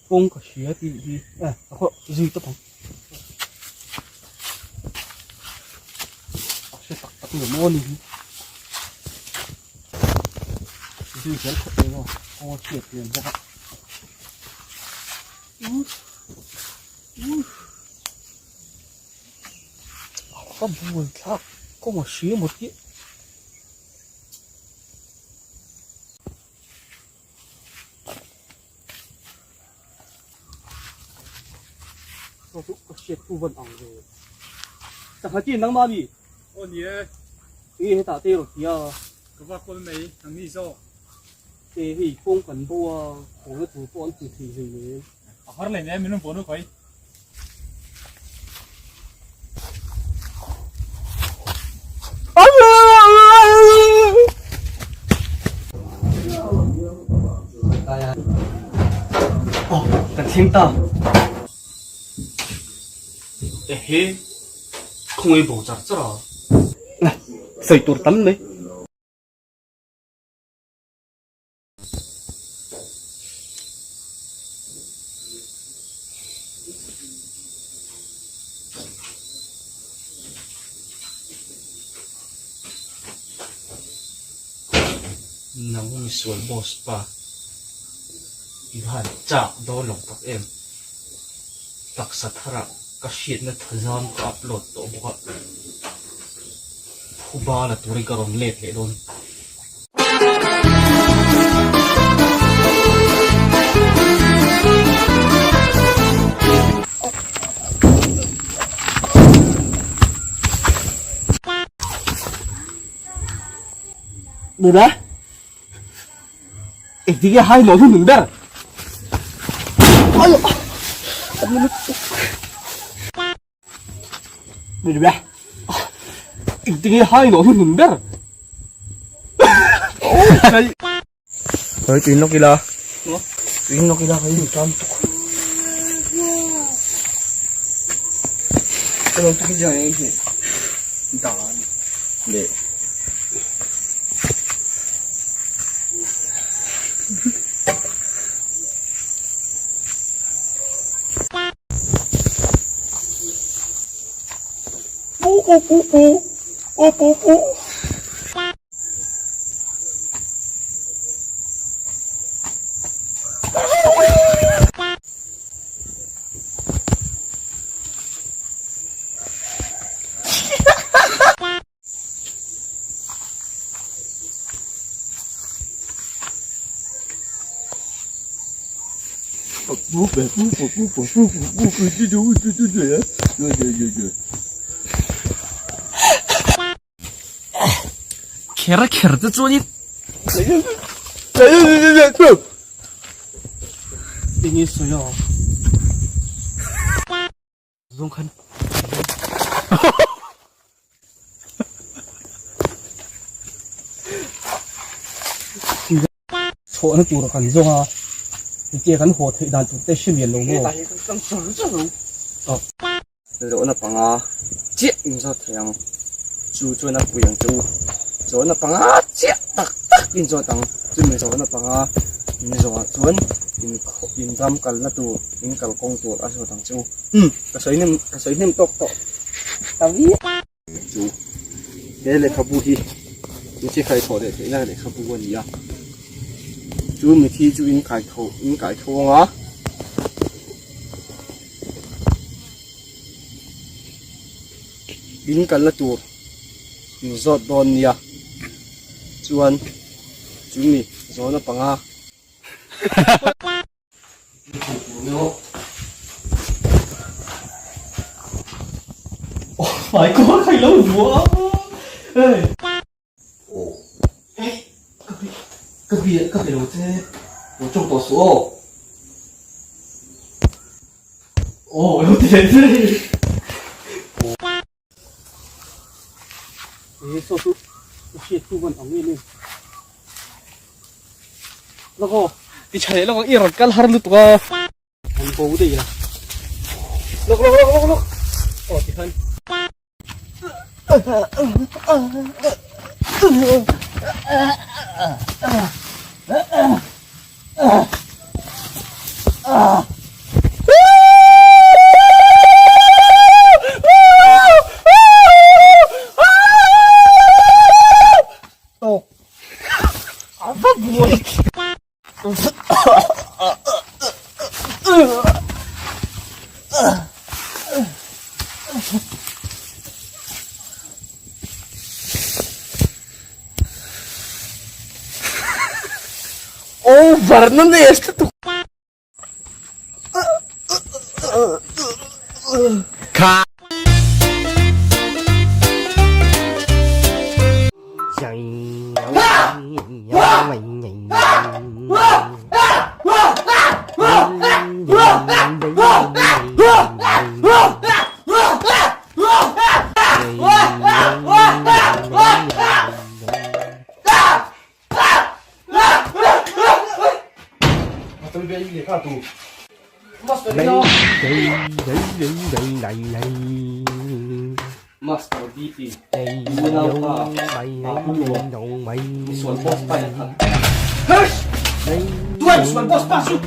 Kawng ka hria tih hi eh a khaw zui tawp ang a hre tak tak ni maw ni hi zui zel khawp mai maw kawng a hriat hmel bawk a ka buai thlak kawng a hria maw tih. Ka hriat tu van ang ve. Sangha chin nangmah mi?
Aw ni e.
Enge hetah te rawn ti a?
Ka va kawl mai, nang ni zawk.
E hei kawng kan bo a, khawna tur pawh an ti thei hlei nem.
A har leh nen min rawn vawn u khawi.
Aw kan thleng ta. Ehe khawngaih bo char char a. Sawi tur tam mai. Nang misual boss pa i va han chak dawn lo tak em taksa thar ah ka hriatna thazam ka upload tawh bawk a phuba la turin ka rawn let leh dawn. Nula? Engtin nge hai lo hlun ber? Ayo. Engtin nge hai lo hlun ber?
Hei tuin lawk ila. Tuin lawk ila ka in tam tuk. Ka lo tuk hian ei hi. Dan leh. Pu pu pu pu. Pu pu pu.
Kher kher te chuan in Enge sawi a Zawng khan Chhuahna tur kan zawng a Engtia kan haw theih dan tur te hre mian lo maw
Zawhna panga chiah in zawt thei ang. Chu chuan a pui ang che u. Zawhna panga chiah tak tak in zawt ang. Chumi zawhna panga in zawhah chuan in khaw in ram kalna tur in kalkawng tur a zawt ang che u. Umm ka sawi hnem ka sawi hnem tawk tawh ta viau. Chu he lehkhabu hi mithi kaithawh leh theihna lehkhabu a ni a. Chu mithi chu in kaithawh in kaitho ang a. In kalna tur in zawt dawn nia chuan chumi zawhna panga
Oh my god, khai lo vua. Ê. Ê, ka bi ka bi ka bi lo che. Lo chong to su o. Oh, lo ti leh che. Ê, so su. Hriat tu van ang em em. Lako, ti chhai lako i rawn kal har lutuk a. An bo daih a. Lawk lawk lawk lawk lawk. Aw ti khan. Tawk. A va buai. Over na nesta tu.
Ka.
Master DT unau pa pa pu misual boss pa in a that. Tuan misual boss pa chu.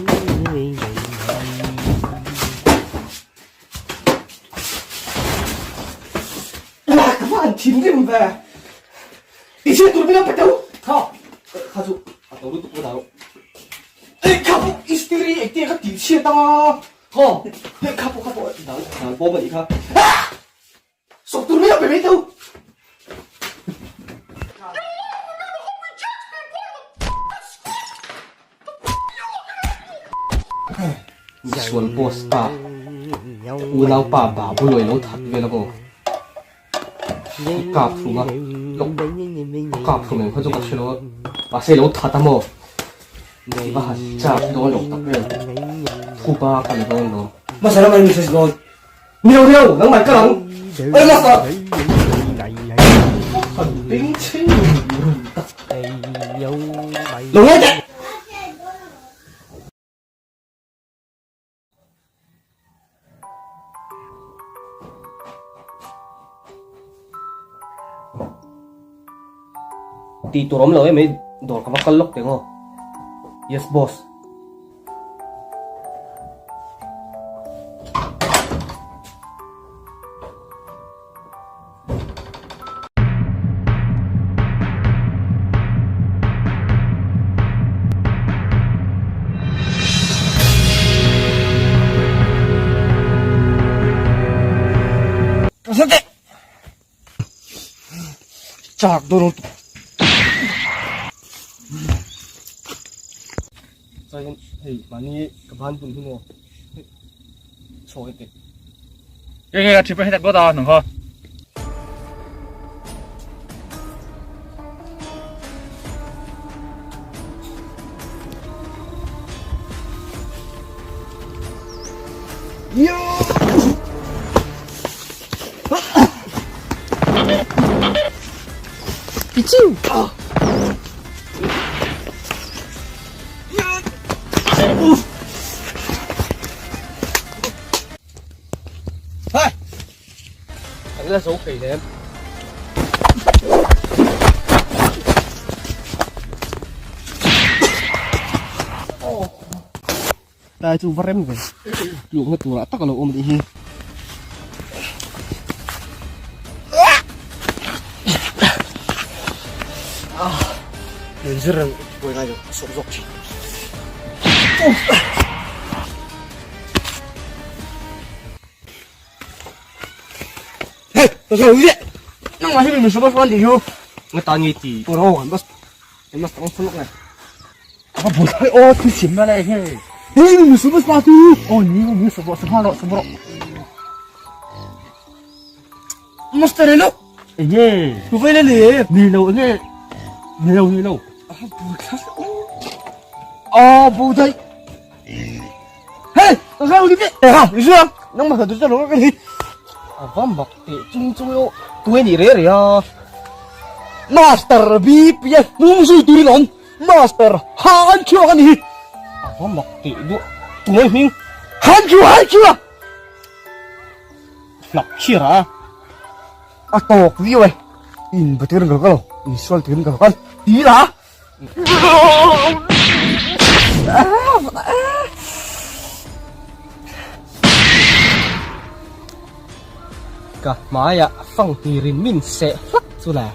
Ka van thinrim ve. Ti chhiat tur min lo pe teu. Kha kha chu a to lutuk ka dah rawh. Ei kha pawh istiri engtia ka tih chhiat anga. Khaw hei kha pawh kha pawh dal dal bawm a nih kha. Sawp tur min lo pe mai teu. Misual boss pa unau pa Babuloi lo that vel a maw? I kap thum a, lawk a kap thum em kha chu ka hre lo a, mahse i lo that a maw? Va han chak dawn lo tak em. Phuba ka la dawn lo. Hmasa lamah in message dawn. Ni lo ni lo, nangmah ka lang. Oi master! Han beng chhing rum tak. Lo ngai teh! Tih tur awm lo em mai dawr ka va kal lawk teng aw. Yes boss. Chak dawn lutuk. Chuan hei mahni ka ban bun hi maw hei chhaw teh.
Nge nge ka thian hei ta nang kha.
Hey! Kan la zo thei lem. Tai chu va rem ve. Tlukna turah tak a lo awm anih hi. Zir reng buai ngai lo a sawm zawk thin. Hey, ka zo ye. Nang ma hi mi so ba fan di hu. Nga ta nge ti. Por ho an bas. An bas tang fulok ngai.
A bu thai o thi sim na le he.
Hey, mi so bas pa tu.
O ni mi so ba so ha lo so bro.
Master lo.
Enge.
Tu vai le le.
Ni lo enge. Ni lo ni lo.
A bu thai o. A bu thai. Hey, ka zo ni be. Ha, ni zo. Nang ma ka tu cha lo ka ni. A va mak teh chung chung o. Tu ni re re a. Master B P nung zui turin awm. Master ha an chhuak a ni. A va mak teh duah. Tu nge hming? Han chu han chu a. Hlak chhiar a. A tawk viau e. In ba turin ka lo kal lo. In sual turin ka lo kal. Ti la. Ka hmaiah fang hnirin min seh hlak chu le.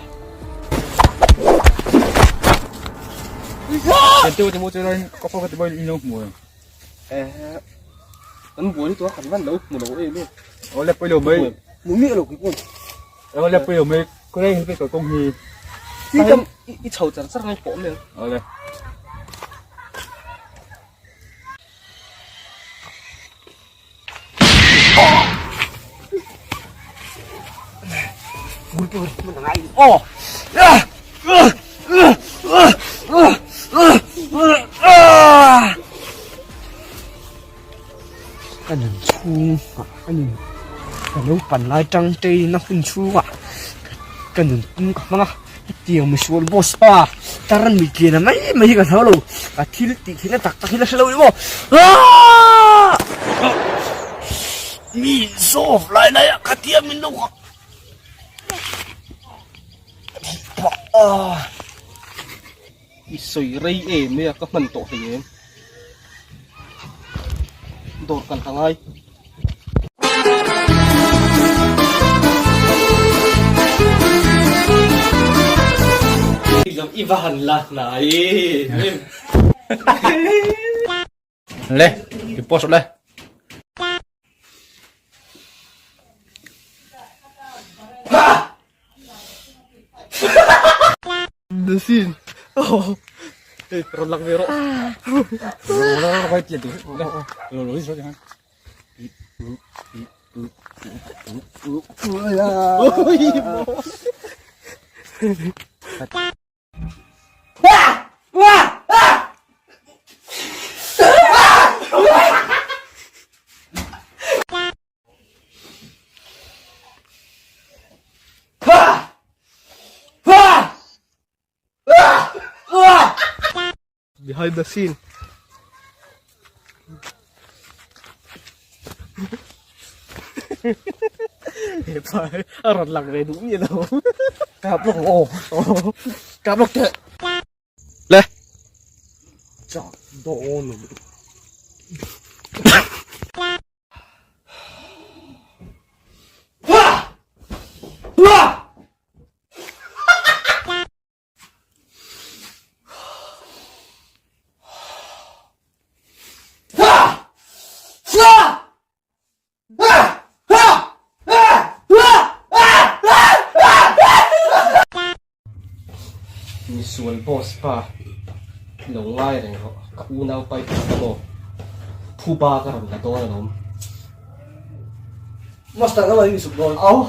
Kan buai lutuk a kan van lo hmu lo em em. Hmu miah lo keipawh. I tam i chho char char ngai pawh mai ang. Ka nun chhung ah ka nun ka naupan lai tang te in a hun chhung ah ka nun pum ka hmang a hetiang misual boss pa tar mi tlian a mai mai hi ka hlau lo ka thil tih theihna tak tak hi la hre lo ni maw aaa mi zawk lai lai ah ka tia min lo I sawi rei em mai a ka hman tawh hlei em dawr kan ha ngai. I va han la hnai em.
Le, i post le.
The scene. Oh. Hey, rawn lak ve rawh. Behind the scene. He pa a rawn lang ve duh miah lo.
Kap lawk aw. Kap lawk teh.
Le.
Chak dawn.
Misual boss pa lo ngai reng rawh ka unau pai tur ka maw phuba ka rawn la dawn alawm.
Master ka lo insuk dawn. Au.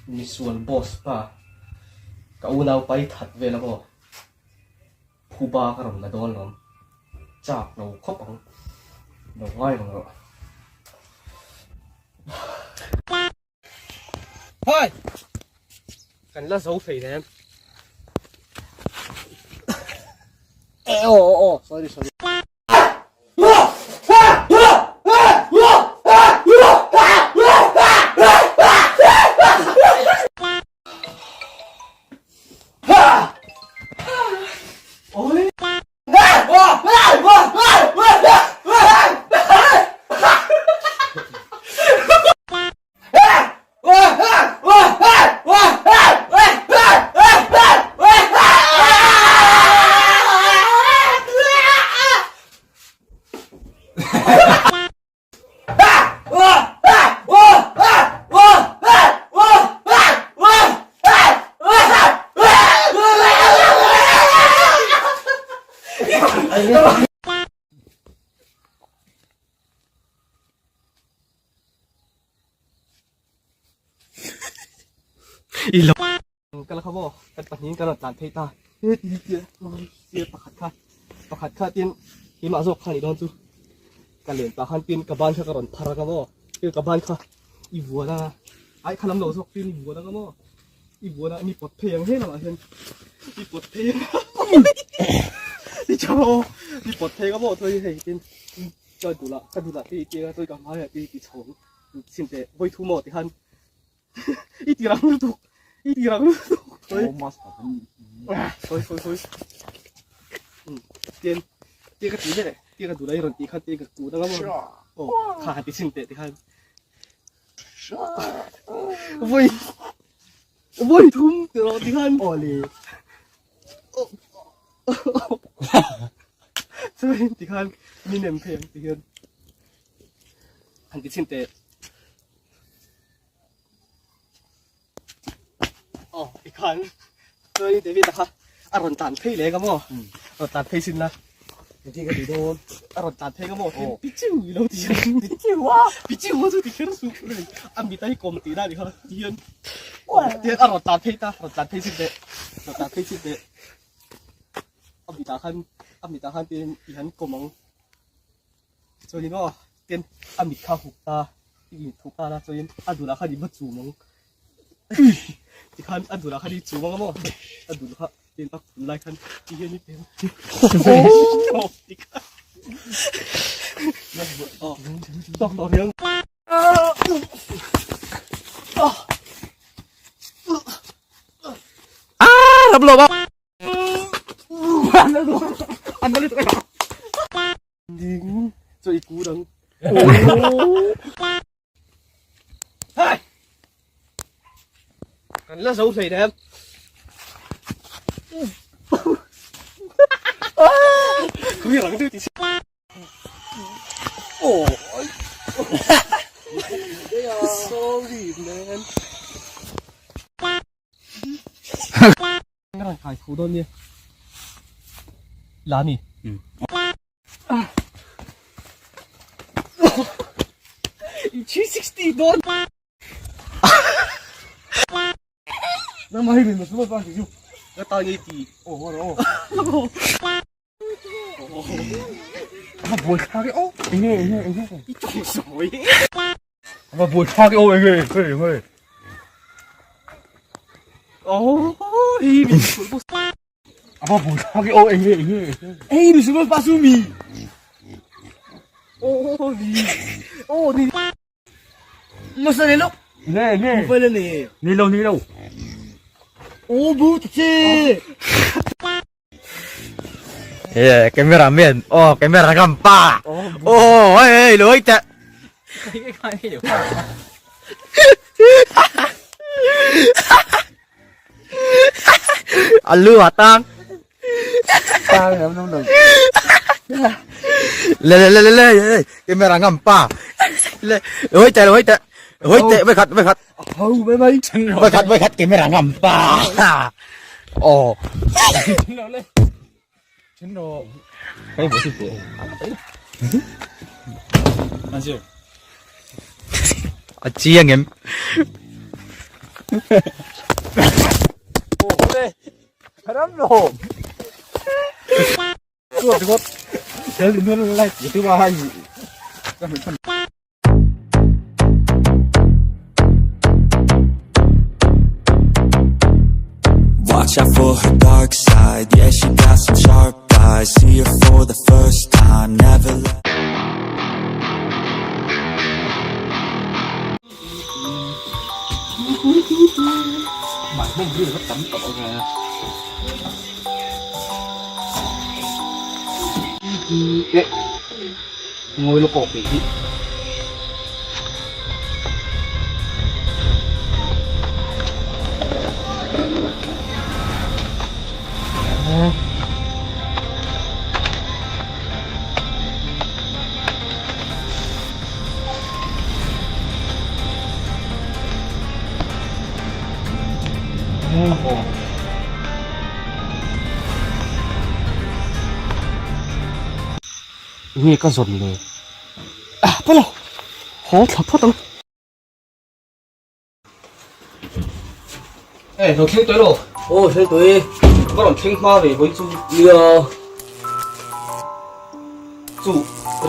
Misual boss pa ka unau pai that vel a maw phuba ka rawn la dawn lawm chak lo khawp ang lo ngai reng rawh. Hai! Kan la zo thei nem.
Eh, oh, oh, oh, sorry, sorry.
I lo kal kha maw kan pahnih kan rawn tlan phei ta he ti tia sir pakhat kha pakhat kha tin keimah zawk kha ni dawn chu ka len pah khan tin ka ban kha ka rawn phar anga maw tin ka ban kha i vuan anga ai kha lam lo zawk tin i vuan anga maw i vuan a mi pawt phei ang he lamah hian i pawt phei anga i tha maw i pawt phei anga maw chuan hei tin ka dulah ka dulah te i tia chuan ka hmaiah te i ti chho sin teh vawi thu maw ti khan i ti rang lutuk i ti rang lutuk sorry sorry sorry sorry tian tia ka ti leh tia ka dulah i rawn tih khan tia ka kun anga maw aw kha han ti chhin teh ti khan Voi voi thum ti rawh ti khan awle chuan ti khan mi nem phei ang ti hian han ti chhin teh aw ti khan chuan David a kha a rawn tlan phei leh ka maw rawn tlan phei sin la Engtin ka ti dawn? A rawn tlan phei ka maw? Tin pichiu i lo ti hian pichiu a pichiu a chu ti kher suh a mit a hi kawm tih na ni kha ti hian tihian a rawn tlan phei ta rawn tlan phei chin teh rawn tlan phei chin teh a mitah khan a mitah khan tin i han kawm ang chuanin aw tin a mit kha hup ta i mit hup ta la chuanin a dulah khan i va chum ang Tikhan a dulah khan i chum ang a maw? A dul kha tin a phun lai khan ti hian i pem. Oh, tikhan. Oh, tawk tawh riang.
Ah, ram lo ba.
Ding, cho i ku dang. Hei! Kan la zo hlei nem. Khui rang deuh ti si. Oh. Sorry man. Ka rawn kai tho dawn nia. La ni. I 360 dawn.
Nangmah hi min ma suma pa ti chu.
Ka ta ngei ti. Oh oh.
A buai thlak e aw. Enge enge enge.
I tawng sawi.
A buai thlak e aw enge enge enge.
Oh, hi mi sul bu.
A buai thlak e aw enge enge enge.
Ei mi sul pa su mi. Oh ni. Oh ni. Masa ni lo.
Ne ne.
Mobile ni.
Ni lo ni lo.
Oh bu che.
Yeah, camera man. Oh, camera gampa. Oh, hey, lối tệ. Alu atang.
Tang em nông đừng.
Lê lê lê lê lê, camera gampa. Lê, lối tệ, lối tệ. Lối tệ, với khát, với khát. Với khát, với khát camera gampa. Oh. A chiang em.
Watch out for her dark side, yeah, she got some sharp eyes. See her for the first time, never let.
Ngồi lo kok hi. Nge ka zawn le? Ah, pawh lo. Haw thla phawt ang. Ê, lo thleng tawih lo. Aw, thleng tawih. Ka rawn thleng hma ve vawi chu. Nia. Chu,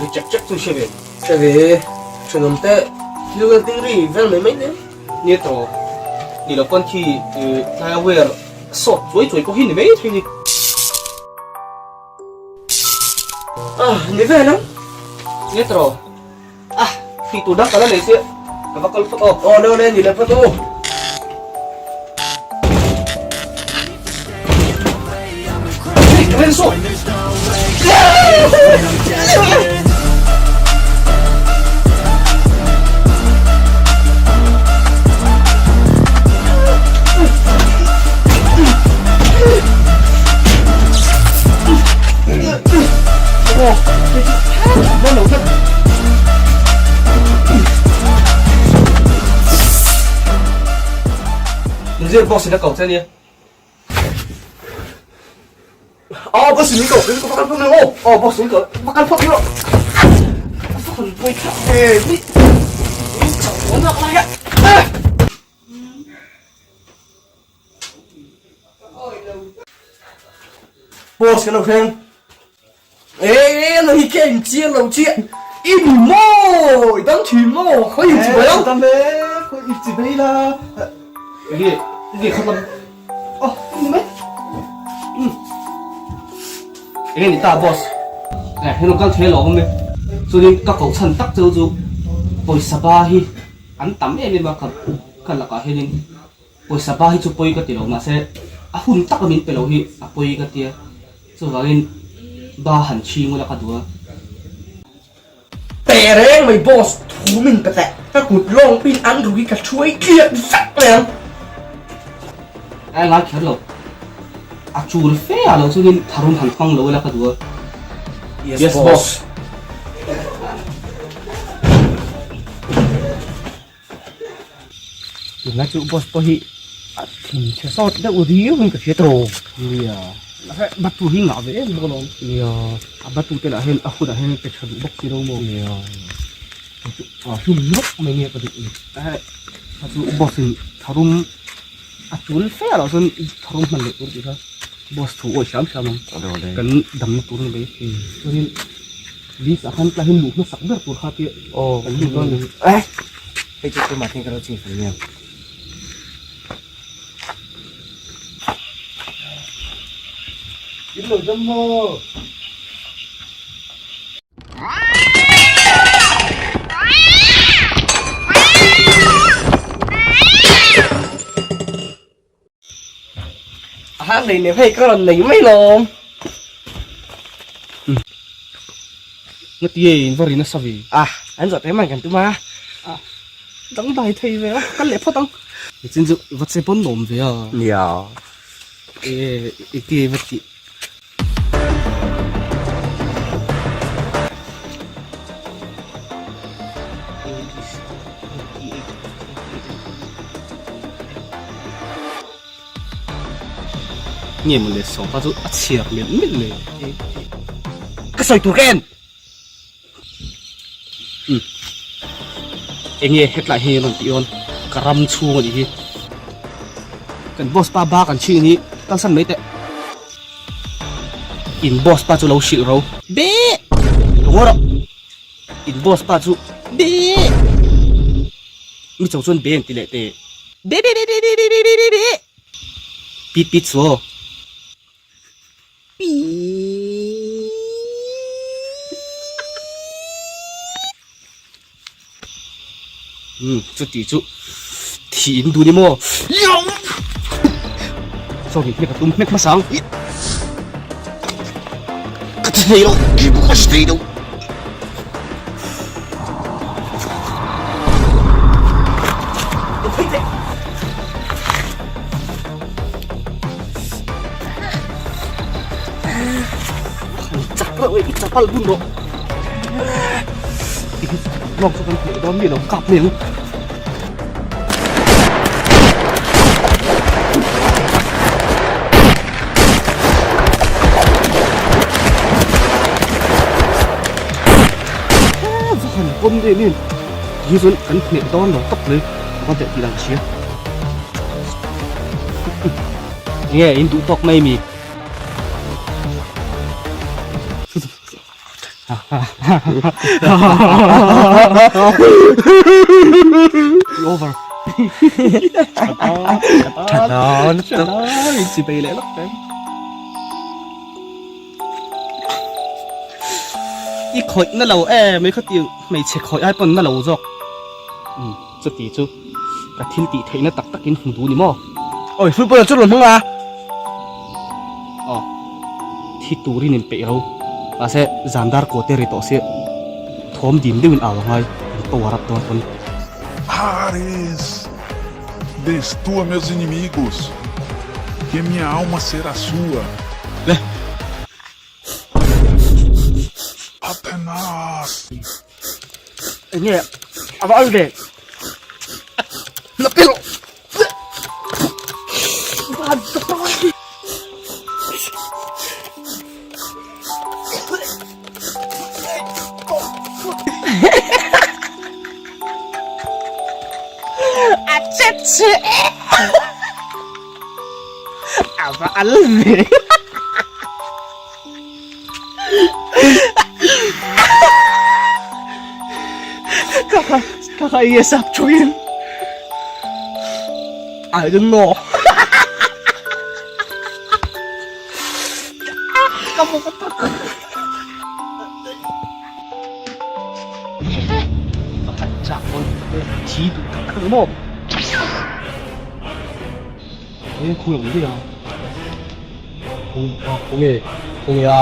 ri chek chek chu hre ve. Hre ve. Thenawm te thil vel ding ri vel mai mai nen. Nia tawh. Ni lo pawn khi tlaia wire sawt chuai chuai pawh hi ni mai thei ni. Ah, ni vel ang. Nia tawh. Ah, tih tur dang ka la nei chiah. Ka va kal phawt aw. Aw, le le, ni le phawt aw. Hey, ka ren saw. Zir boss in a ko che nia. Oh, boss in ko, ko bakal phone oh. Oh, boss in ko, bakal phone lo. Phone pui kha. Eh, ni. Chau nak lai ya.
Boss kan lo thleng. Ê, lo hi ken chiang lo chiah. In maw, i dang thin maw, khawi in chi bai ang.
Dam e, khawi in chi bai la. Nge, nge khat lam.
Oh, ni mai.
Enge ni ta boss. Eh, henu kal thei lo awm e. Chuanin ka koh chhan tak cheu chu pawisa ba hi an tam em em a ka ka lakah hianin pawisa ba hi chu pawi ka ti lo mahse a hun tak a min pe lo hi a pawi ka tia chuvangin ba han chhing ula ka duh a.
Pe reng mai boss thu min pe teh ka kut lawng pin an rui ka thuai tliak vek mai ang.
Ai ngai kher lo a chul fe ah lo chuanin tharum han hmang lo ila ka duh a.
Yes boss.
Tunlai chu boss pawh hi a thinchhe sawt deuh riau in ka hria tawh.
Nia, batu hi ngah ve em bawk alawm.
Nia.
A batu te lah hian a hunah hian pe tha duh bawk si lo maw.
Nia. Chu a hlum nawk mai nia ka duh ni.
Kha chu boss in tharum. A tul fe ah chuan tharum hman leh tur tih kha boss thu awih hram hram ang. Kan damna tur a ni mai. Chuanin list ah khan tlaihin luh hmasak ber tur kha tia kan lut dawn a ni.
Hei chu tumah hian ka lo ching fel mai ang.
In lo dam maw? A nei nei hei ka rawn nei mai lawm. Ngati e in va ri nasa ve.
Ah, an zawh te man kan tum a.
Ah, dang dai thei ve a, kal leh phawt ang. Nichin chu va che pawn nuam ve a.
Nia.
E, engti va tih. Nge maw le sawpa chu a chhiar melh melh mai.
Ka sawi tur ka en.
Umm enge hetlai hi rawn tih dawn ka ram chhung a nih hi kan boss pa ba kan chhin hi kalsan mai teh in boss pa chu lo hrilh ro be lo rawh in boss pa chu be mi cho chuan be an ti leh teh be be be be be be be be be pit pit chu aw. Umm chuti chu thih in duh ni maw? Sorry hnek a tum hnek hmasa ang. Ka ti thei lo, kei pawh ka hre thei lo. Chak reuh e, i chapal bun rawh. Lawng chu kan hneh dawn mi lo kap mai ang. Va han pawm em em. Ti chuan kan hneh dawn lo tawp mai. Ka va tih dan hria. Nge in duh tawk mai mi. Over.
Thana
Thana in chi bei leh lawk teh. I khawih na lo em mai khatiang hmeichhe khawih ai pawn na lo zawk. Umm chuti chu ka thil tih theihna tak takin hmu duh ni maw?
Oi football chu rawn hmang a.
Aw thi turin in peih ro mahse zandar kaw te ri tawh sia thawm dim deuhin au angai an power up dawn pawn.
Ares! Destrua meus inimigos, que minha alma será sua.
Le.
Atenas!
Enge a va al ve. A che che A va al ve. Kaka sap thuin. I don't know.
Pakhat chak pawn thi duh tak tak maw? Eng khaw awm daih a? Khawnge khawnge a?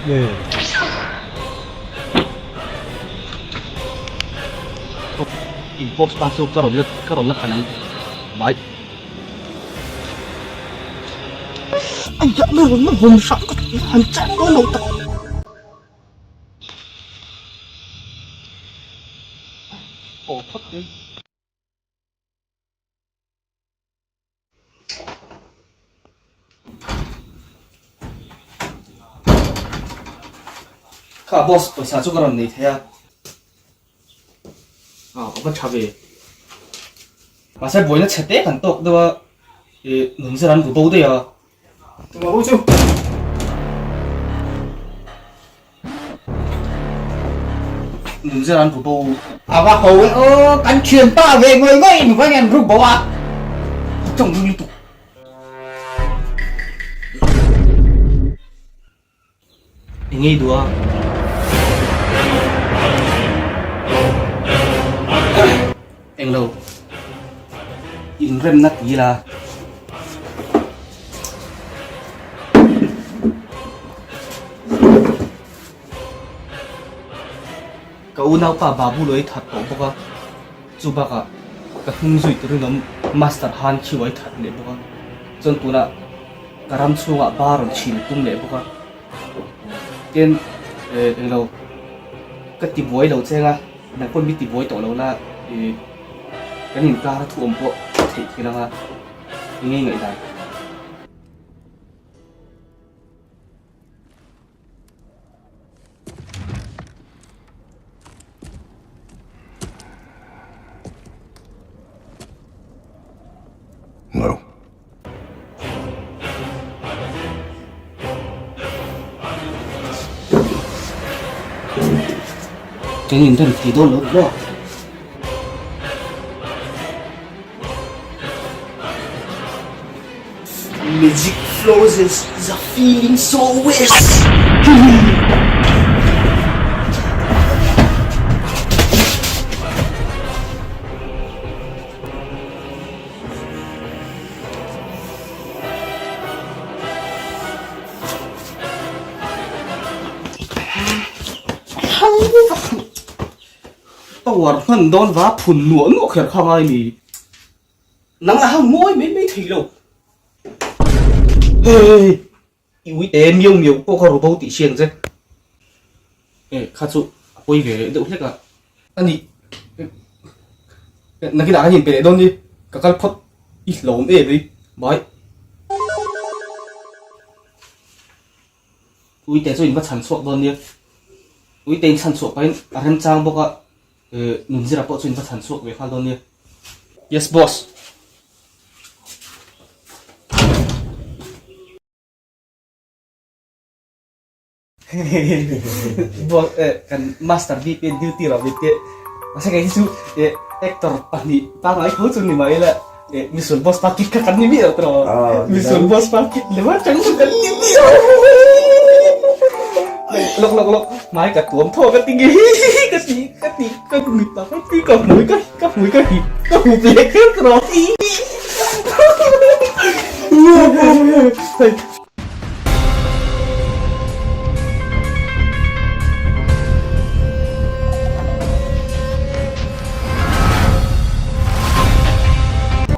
Nge? In box pa chu ka rawn la ka rawn la khan ang. Bye.
Ai ya na rawn na vawm hrang ka han chan dawn lo tak.
Aw phawt te. Kha boss pawisa chu ka rawn nei thei a. A va tha ve. Mahse buaina chhe te kan tawk deuh a, ih nunzir an ru bo daih a.
Tuma hu chu.
Nunzir an ru bo.
A va ho e aw, kan thianpa ve ngawih ngawih in vain an ru bo a.
Tawng ring lutuk. I ngei duh a. Englo. Inremna ti ila. Ka unaupa Babu lo ei that tawh bawk a, chu bakah ka hnung zui turin awm Master Han Khiu a ei that leh bawk a, chuan tunah ka ram chhungah ba rawn chhin tum leh bawk a, tin eh englo ka ti buai lo cheng a, nang pawn mi ti buai tawh lo la ih kan inkar a thu awm pawh theih thil anga i ngei ngaihdan.
No.
Kan inrem thei dawn lo maw? Magic flows is a feeling so wish. Power hman dawn va phun nuah nuah kher kha ngai ni. Nang a hang mawi mai mai thei lo. Hey, i ui te miau miau pawh kha ru bo tih hriat ang che. Eh, kha chu a pawi ve leh deuh hlek a. Ani, nakinah kan inpe leh dawn ni. Ka kal phawt i hlawm em ei. Bye. Uite chu in va chhan chhuak dawn nia. Uite in chhan chhuah pahin a remchang bawk a. Nunzira pawh chu in va chhan chhuak ve nghal dawn nia. Yes boss. Boss kan master bik te duty lo bik te mahse kei hi chu actor pahnih pangngai tho chu ni mai ila misual boss pa kit kha kan ni miah lo tawh misual boss pa kit leh mai chang chu kan ni miah lo lok lok lok hmai ka tuam thaw ka ti nge ka ti ka ti ka mit ah ka ti ka hmui ka ka hmui ka hip ka hup leh kher tawh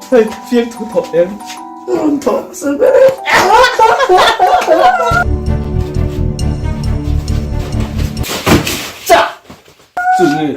Hei fiang thu thawh em? Rawn thawh hmasa ber e. Chah! Chu nge?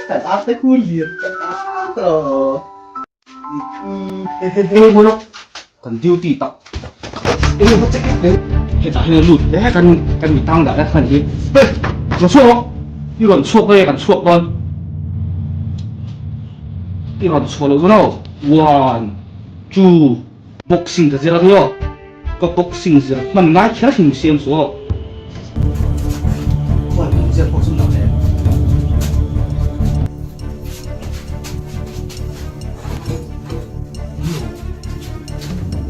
Kan arte khu lian ta Kan duty tak eng emaw check deuh hetah hian a lut hle kan kan mi tang dah khan hi hei rawn chhuak rawh i rawn chhuak nge kan chhuak dawn i rawn chhuah loh chuan aw one two boxing ka zir ania aw ka boxing zir hman ngai kher hrim siam chu aw khawi hmun zir pawh chu nalh em.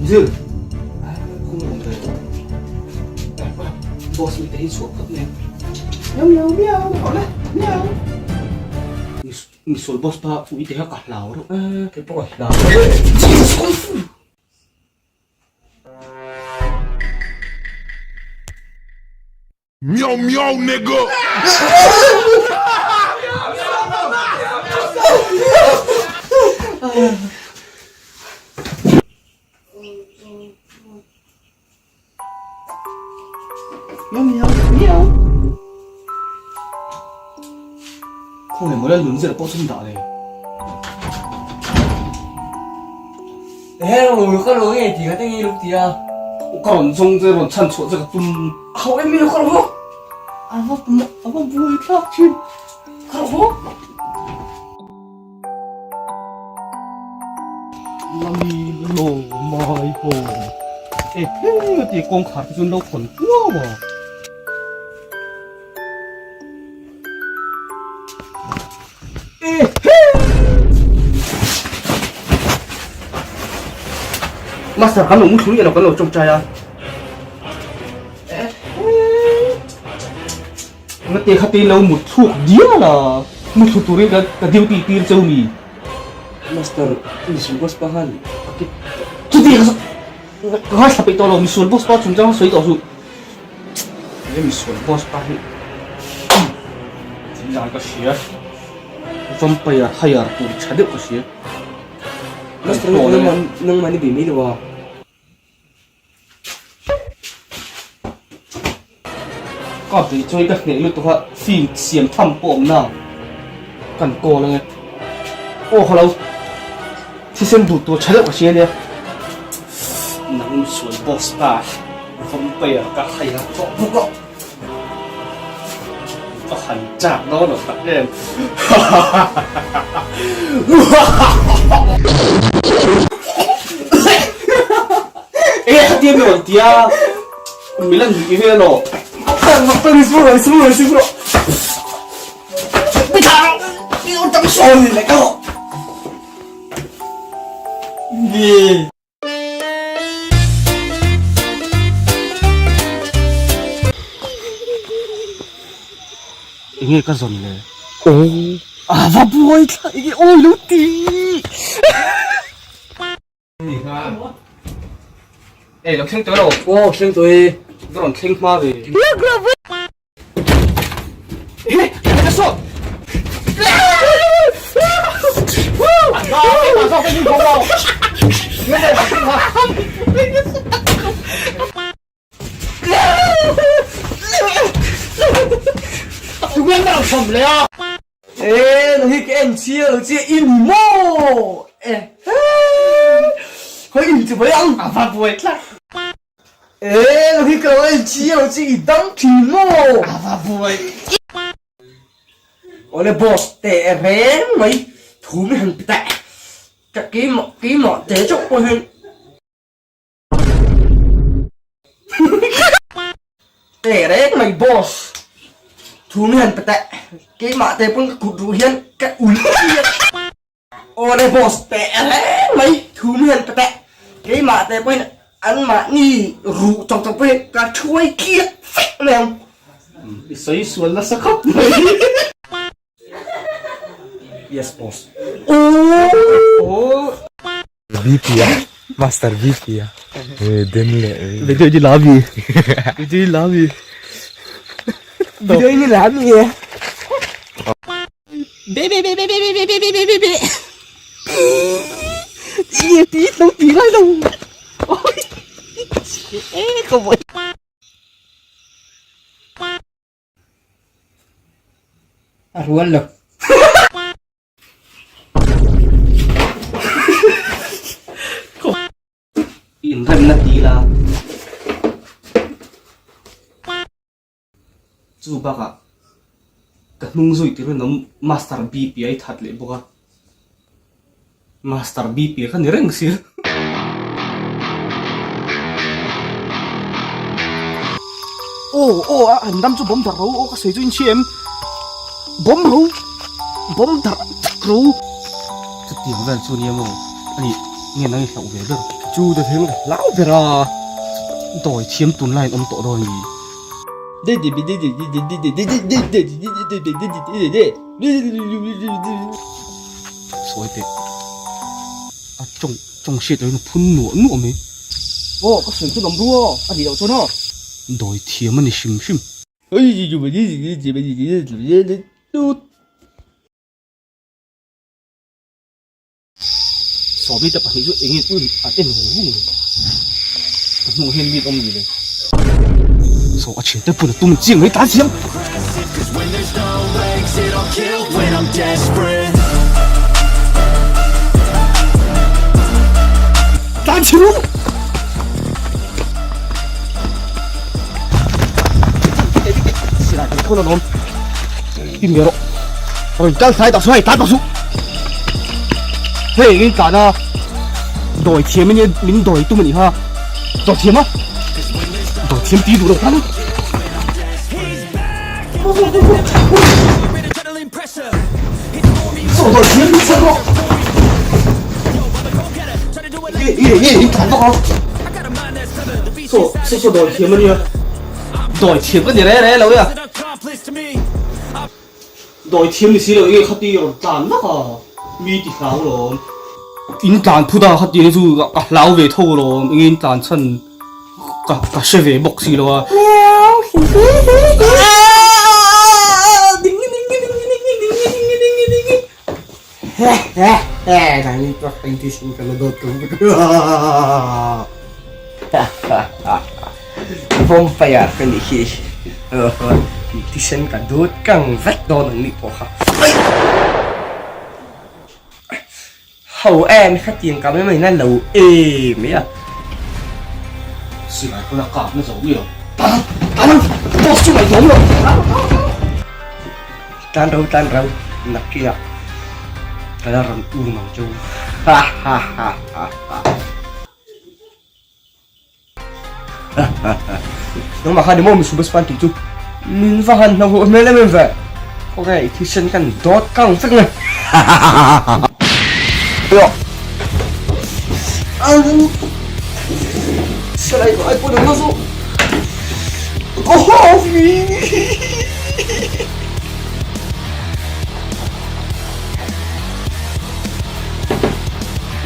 Zir Boss mi te hi chhuak phawt mai Miau miau miau haw le miau Misual boss pa ui te kha ka hlau reuh e kei pawh ka hlau reuh e Jesus kung fu
Meow meow nigga.
Miau miau miau. Khawnge maw lal nunzira pawh chhun dah le.
Ehe lo ka lo nge ti kha te nge luk ti a.
Ka rawn zawng che rawn chhan chhuah che ka tum. Ho em mi lo ka rawh. A va a va buai thlak thin. Ka rawh. Lami lo mai ho. E he ti kawngkhar te chu an lo khawn kuau a. Master kan lo mu thlui elo kan lo tawngtai a. Ngate khate lo mut thluk dial a. Mu thlu turin ka ka duty tir cheu ni.
Master misual boss pa khan a kit.
Chuti ka ka ngaithla peih tawh lo misual boss pa chungchang sawi tawh suh. He misual boss pa hi tih dan ka hria vampire hire tur tha deuh ka hria.
Master nangmah ni bei mai lo a.
Ka bei chuan ka hneh lutuk a film siam tham pawh awm na kan call ange aw hello thisen duh tur tha deuh ka hria ania nang misual boss pa. Vampire ka hai a tawh bawk a, ka han chak dawn lo tak em. Enge khatia mi rawn tia mi lan nuih vel aw. Enge ka zawn le? Aw a va buai thla enge awi lo ti. Ei lo thleng tawh lo.
Aw thleng tawh e.
Va rawn thleng hma ve.
E na hi ka en chia lo chia in maw e hoi in chu bai ang
a va buai tlat
E lo hi ka lo en chi lo chi i dang thin maw?
A va buai.
Awle boss teh reng mai thu mi han ti teh. Ka keimah keimah te chauh pawh hian teh reng mai boss thu mi han ti teh. Keimah te pawn ka kut ruh hian ka ul chiah. Awle boss teh reng mai thu mi han pe teh keimah te pawhin anmahni ruh chawk chawk pawhin ka thuai tliak fek mai ang.
I sawi sual nasa khawp mai.
Yes boss. Aww.
BP a master BP a den leh
Video ni la mi video ni la mi
video ni la mi A rual lo.
Inremna ti la. Chu bakah ka hnung zui tir in awm Master BP a i that leh bawk a, Master BP kha ni reng si. Aw aw a an ram chu bawm darh ro aw ka sawi chu in hria em bawm ro bawm darh tak ro. Chutiang vel chu nia maw ani nge nang i hlauh ve ber. Chu ta theng ka hlau ber a dawi thiam tunlai in awm tawh dawn ni. Sawi teh a tawng tawng hriat loin a phun nuah nuah mai. Aw ka sawi chu lawm ru aw a nih loh chuan aw. Dawi thiam a ni hrim hrim. Sawmi te pahnih chu engin ur an en vung vung mai. Ka hnung hian mi an awm ni le. Saw a thiante pun a tum chiang mai tan siam. Tan chhi ru. Silai kan thawn alawm. Tin ve rawh. Rawn kal thlai tak su hei tan tak su. Hei engin tlan a dawi thiam ania min dawi tum anih kha. Dawi thiam a. Dawi thiam ti duh lo khan. Saw dawi thiam min chhan rawh. Nge nge nge in tlan bawk a. Saw saw saw dawi thiam ania. Dawi thiam ka ni re re lo e. Dawi thiam ni si lo enge khati rawn tlan vak a, mi ti hlau lawm. In tlan phut a khati hi chu ka hlau ve tho lawm, enge in tlan chhan ka ka hre ve bawk si lo a.
Vampire ka nih hi thisen ka dut kang vek dawn ang nih pawh kha ho em khatiang ka mai mai na lo em mai a.
Silai pawn a kap na zo nge tan tan boss chu ngaihtuah lo
tan ro tan ro nakkiah ka la rawn um ang chu ha ha ha ha ha. Nangmah kha ni maw Miss Bus Pan tih chu min va han hlauh hmel em em ve. Khawnge i thisen kan dawt kang vek mai. Silai ai pawh nang chu.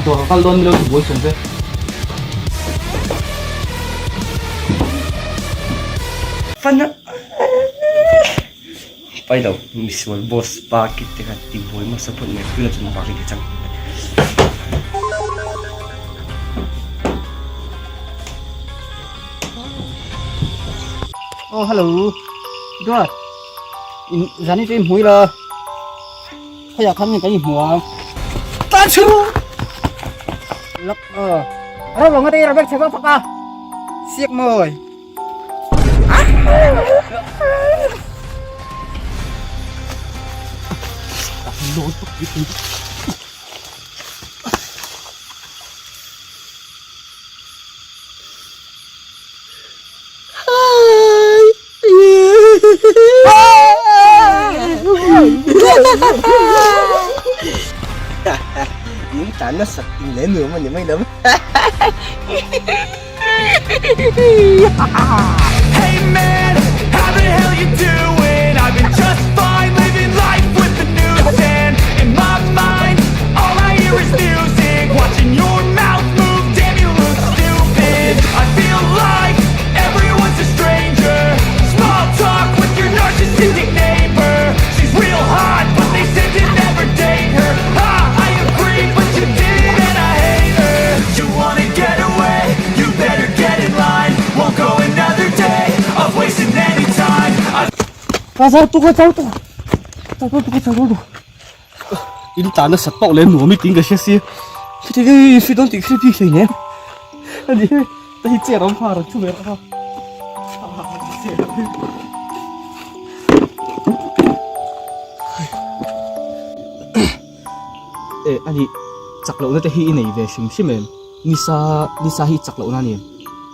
Dawr kal dawn milo ti buai sawm ve.
Fana Pai lo misual boss pa kit te kha ti buai hmasa phawt mai tuna chuan bak in ti chang.
Oh hello Duat in zani chu i hmui la Khawia khan nge kan inhmu a. Tan chhu! Lak a. Ro lo ngate ra vek chhe vak vak a. Siak mawi.
In tan nasa in leh nuam a ni mai lo.
Hey man, how the hell you doing? I've been just fine living life with the news and in my mind, all I hear is music. Watching your mouth move, damn you look stupid. I feel like everyone's a stranger. Small talk with your narcissistic neighbor. She's real hot, but they said to never date her. Ha, I agree, but you did it and I hate her. You wanna get away? You better get in line. Won't go another day of wasting any time. I
In tan nasa tawk leh nuam i tiin ka hria si. Khiti hi fi dawn tih khi bik hlei nem. Ani hi ta hi chair awm kha rawn thu ve rawh kha. E ani chak lohna te hi i nei ve hrim hrim em? Nisa nisa hi chak lohna a ni em?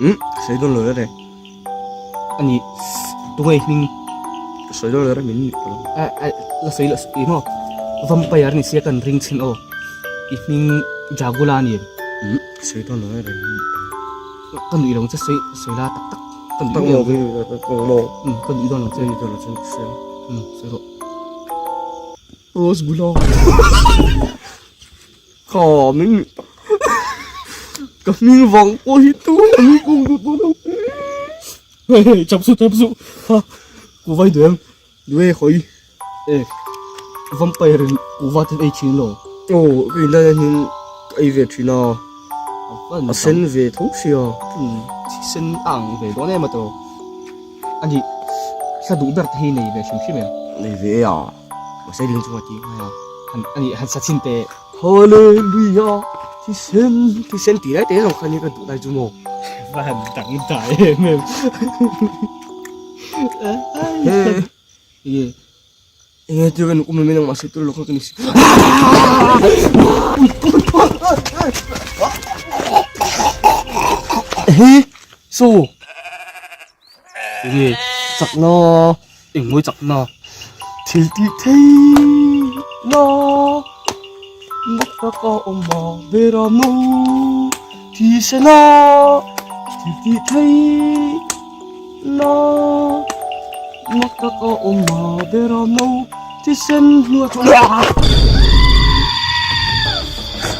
Um sawi dawn lo reng.
Ani tunge hming
ka sawi dawn lo reng min nuih tawh lo.
A a la sawi la ih maw vampire ni sia kan ring chhin aw i hming Jagula a ni em?
Um ka sawi dawn lo reng min nuih tawh lo.
Ka nuih lo che sawi sawi la tak tak ka nuih dawn lo um ka nuih dawn lo che
nuih dawn lo che ka sawi
um sawi rawh.
Rose Gula Kha min nuih tak ka hming vang pawh hi tu a mi kung duh tawh lo
Hei hei chap suh chap suh ha kuva hi duh em
duh e hawi
e vampire in kuva te ei thin lo
aw ka in lai hian ka ei ve thin a a sen ve tho sia
thisen a ang ve dawn em a tawh. A nih, hla duh ber te hi nei ve hrim hrim em?
Nei ve e a, mahse ring chunga ti ngai a.
Han, a nih, han sa chhin teh.
Hallelujah, thisen, thisen tih lai te zawng kha nia ka duh lai chu maw.
Va han dang dai em em.
He, enge, enge tir ka nukum mai nang mahse tur lo kha ka ni si. He, so.
Enge
chakna
engmawi chakna
thil tih thei na mak taka awm a bera no thi sena thil tih thei na mak taka awm a bera no thi sen hnuai chu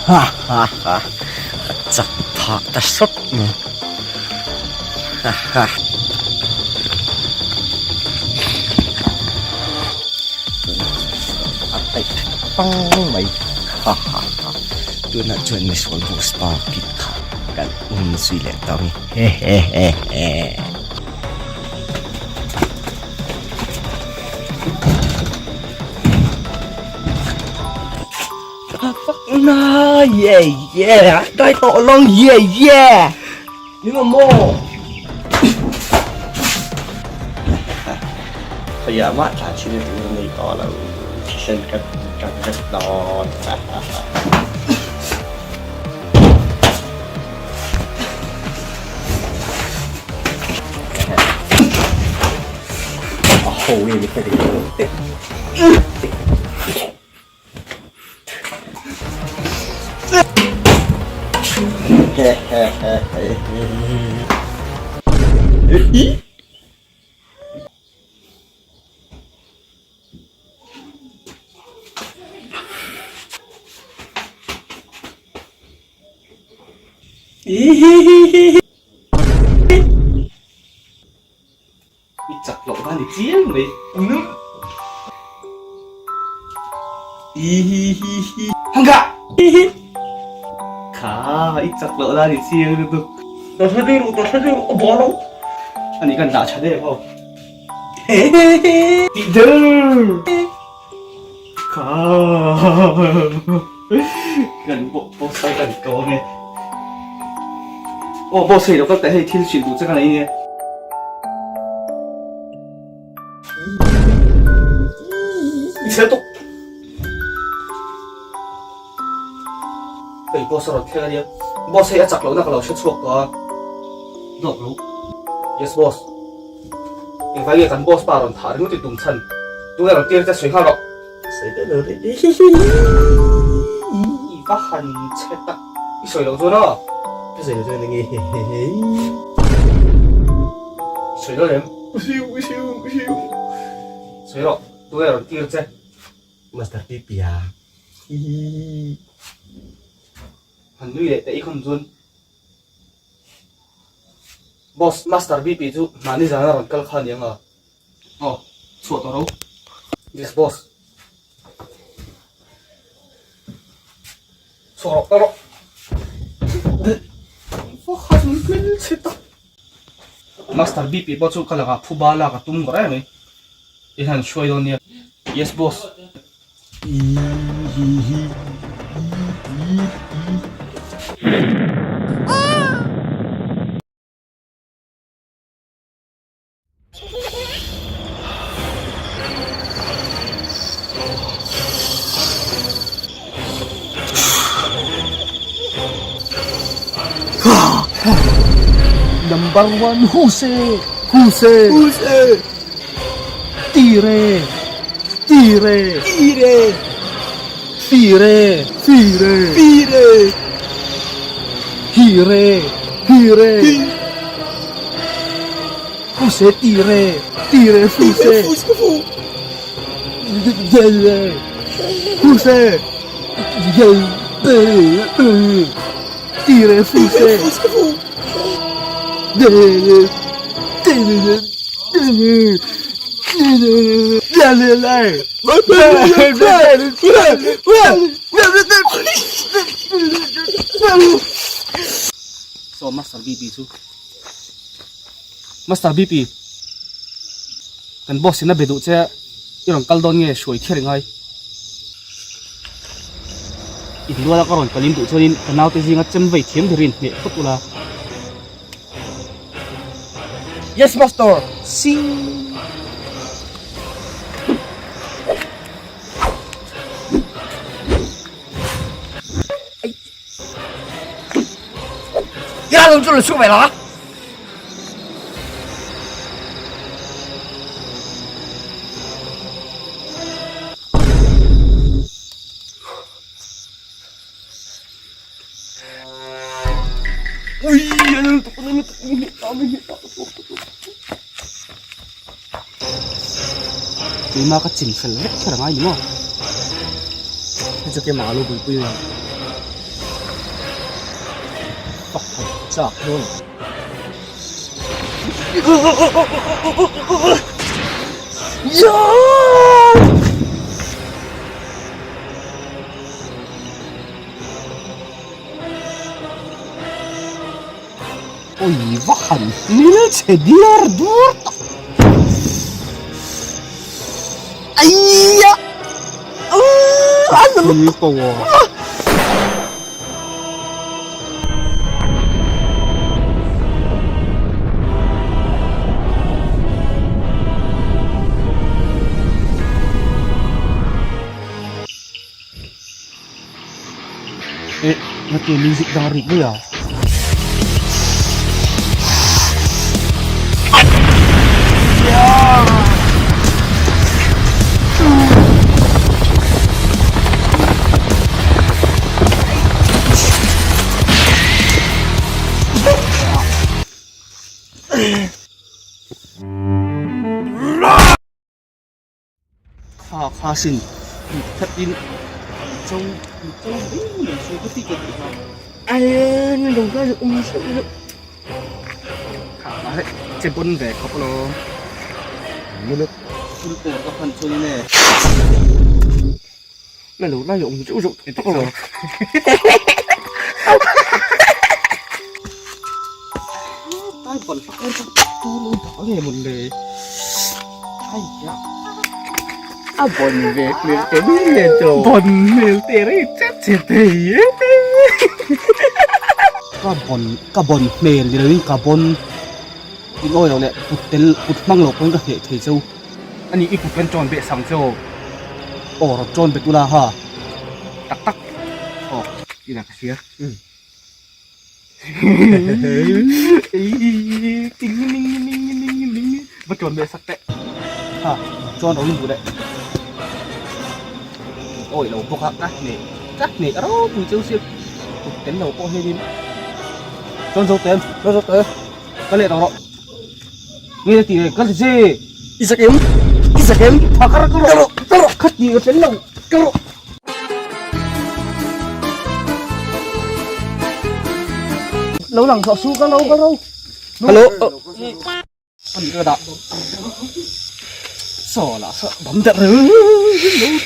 Ha ha ha ka chak phah ta sawt mai. A paih pang mai ha ha ha tunah chuan misual boss pa kit kha kan um zui leh ta ang he he he he. Na yeah yeah dai tawh lawng yeah yeah.
Min awm maw? Khawiah mah tlan chhin a tur a nei tawh lo, thisen ka kang vek dawn. A ho nge ni ka ring lo teh.
I chak loh kha ni chiang mai. Hanga! Kha i chak loh la ni chiang lutuk.
Ta hre deuh rawh, ta hre deuh rawh, a bawr lo.
Ani kan dah tha deuh ho. Tih deuh. Kha kan boss kan kan ko ange. Aw boss hei lo kal teh hei thil hrilh duh che ka nei nia. I chhel tuk. Hei boss a rawn thleng ania. Boss hei a chak lohna ka lo hre chhuak tawh a. Dawk lo. Yes boss. Engvai nge kan boss pa rawn thah ringawt i tum chhan? Tunge rawn tir che sawi nghal rawh.
Sawi daih lo rih.
I va han chhe tak. I sawi loh chuan aw.
Ka sawi loh chuan enge hehehe.
I sawi lo em? Sawi rawh. Tunge rawn tir che?
Master Pipia. Hihi.
Han nui leh teh i kham chuan. Boss, Master BP chu mahni zana rawn kal kha aniang a. Aw, chhuah tawh ro. Yes boss. Chhuah rawh, kal rawh. Pakhat min hmel chhe tak. Master BP pawh chu ka lakah phuba lak a tum ngawr em mai. I han hruai dawn nia. Yes boss.
Number one Huse Huse Huse Tire Tire Tire Tire Tire Tire Hire Hire Huse Tire Tire Huse Huse Tire Huse
So Master BP chu Master BP. Kan boss in a be duh che a, i rawn kal dawn nge hruai kher i ngai. Inluala ka rawn kalin duh chuanin ka naute zinga chem vei thiam berin hneh phawt ula.
Yes master!
Sing!
Ya lo chu lo chhuak ve lo a. Ui,
Keimah ka chin fel vek kher angai ni maw?
Hei chu keimah a lo buaipui lo. Pak thei chak dawn.
Oi va han hmel chhe diar dur tak.
Aia!
Full power. Eh, ngati music dang rik daih a? Kha kha sin mit khat in cho mit cho mai mai se ka ti ka ti kha.
Ai ni lo ka um se lo.
Kha ma he che bon ve khop lo.
Mu lo.
Full por ka phan chu ni ne.
Na lo la yong chu chu tak lo.
Tai bon pak em tu lo da nge mun le. Ai ya.
A bon ve hmel te ni le cho.
Bon hmel te rei chet che te ye. Ka bon ka bon hmel ni lo in ka bon in awi lo leh kut tel kut hmang lo pawhin ka hneh thei cheu. Ani i kut kan chawn beh sang che aw. Aw rawn chawn bet ula ha. Tak tak. Aw ina ka hria. Ting ning ning ning ning va chawn beh sak teh. Ha chawn ro in duh leh. Awi lo bawk a ka hneh ka hneh ropui cheu sia kut tel lo pawh hianin chawn zo tem chawn zo tem ka leh tawh rawh. Nge ti ka ti che.
I zak em? I zak em?
Tha ka rawh ka rawh ka rawh kha ti ka tel lo
ka rawh.
Lo lang thawh su ka lo ka ro.
Hello.
Ani ka dah. Saw lah sa bam der lo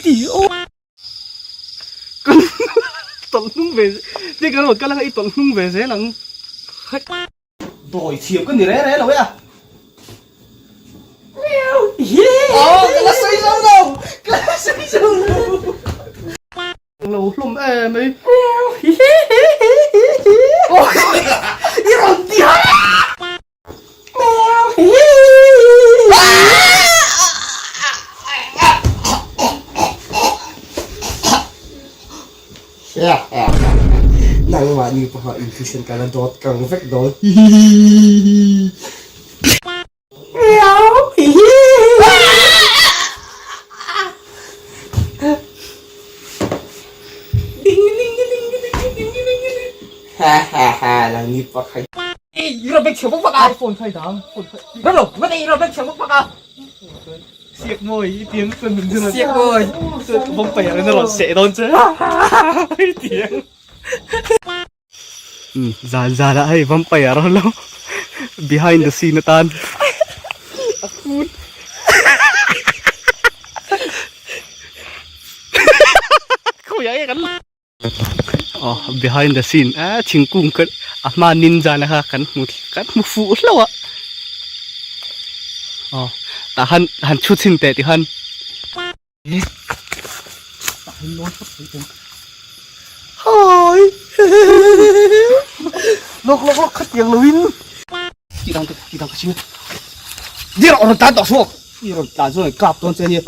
ti o. Kan tawlh hnung ve ti ka rawt ka langa i tawlh hnung ve zel ang. Dawi thiam ka ni re re lo e a.
Aw ka la sawi zo lo ka la sawi zo lo.
Lo hlawm em mai.
I rawn ti ha. Nangmahni pawha inthisen ka la dawt kang vek dawn. Nangni pakhat.
iPhone khai dang phone khai
Rất lo, mất đi rồi, bek bốc baka.
Siak mawi i tiang chuan min zir
Siak mawi.
Chuan bawm pei ah in a rawn seh dawn che i tiang. Um zan zan ah hei vampire a rawn lo behind the scene atan a phun khawiah nge kan aw behind the scene ah thingkung ka a hma ninja na kha kan hmu kan hmu fuh hlauh a aw. Tah han han chhu chhin teh ti khan. Hi lawk lawk lawk khatiang lo in ti dang ti dang ka ching dir rawn tlan tawh suak i rawn tlan chuan kap dawn che ania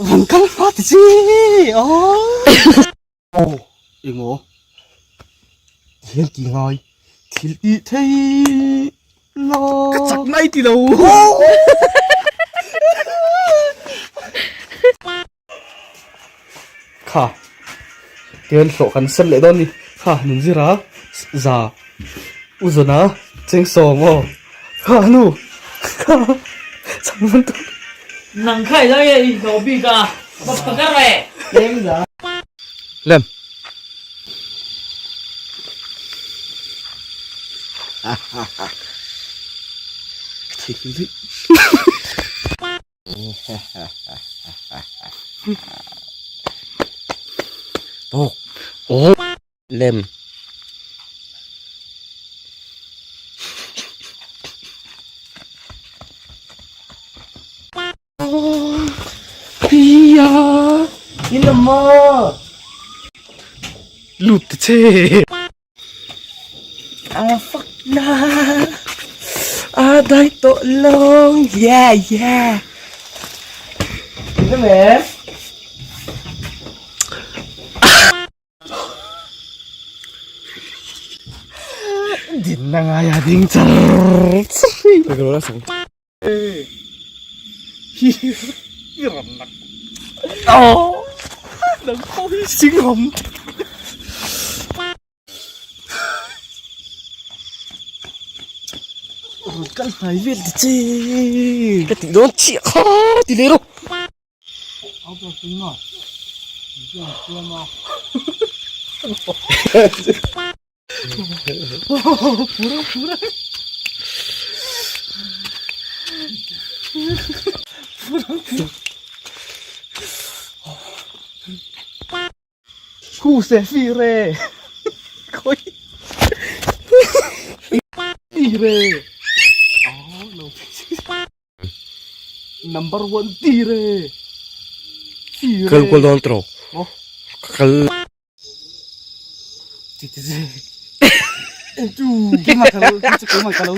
rawn kal hma ti chi aw engaw hian ti ngai thil tih thei lo ka chak nai ti lo kha tihian hlawh kan sen leh dawn a ni kha nun zira za u zawna cheng sawm aw kha nu kha chang man tur
Nang kha i lo i hlawh bik a va pha ka reh.
Lem.
Tawk. Aw. Lem.
Pia. Inama. Lut ta che.
Ah fuck na. Ah dai tawh long. Yeah yeah. Inam em?
Dinna ngaia ding char char hi. I rawn nak aw nang pawh hi singham rawn kal hnai vel ta che
ka tih dawn chiah kha ti leh rawh.
Khu se fi re khoi fi re number 1 ti re fi re
Kal kual dawn tawh kal.
Ti ti ti. Tu keimah ka lo keimah ka lo.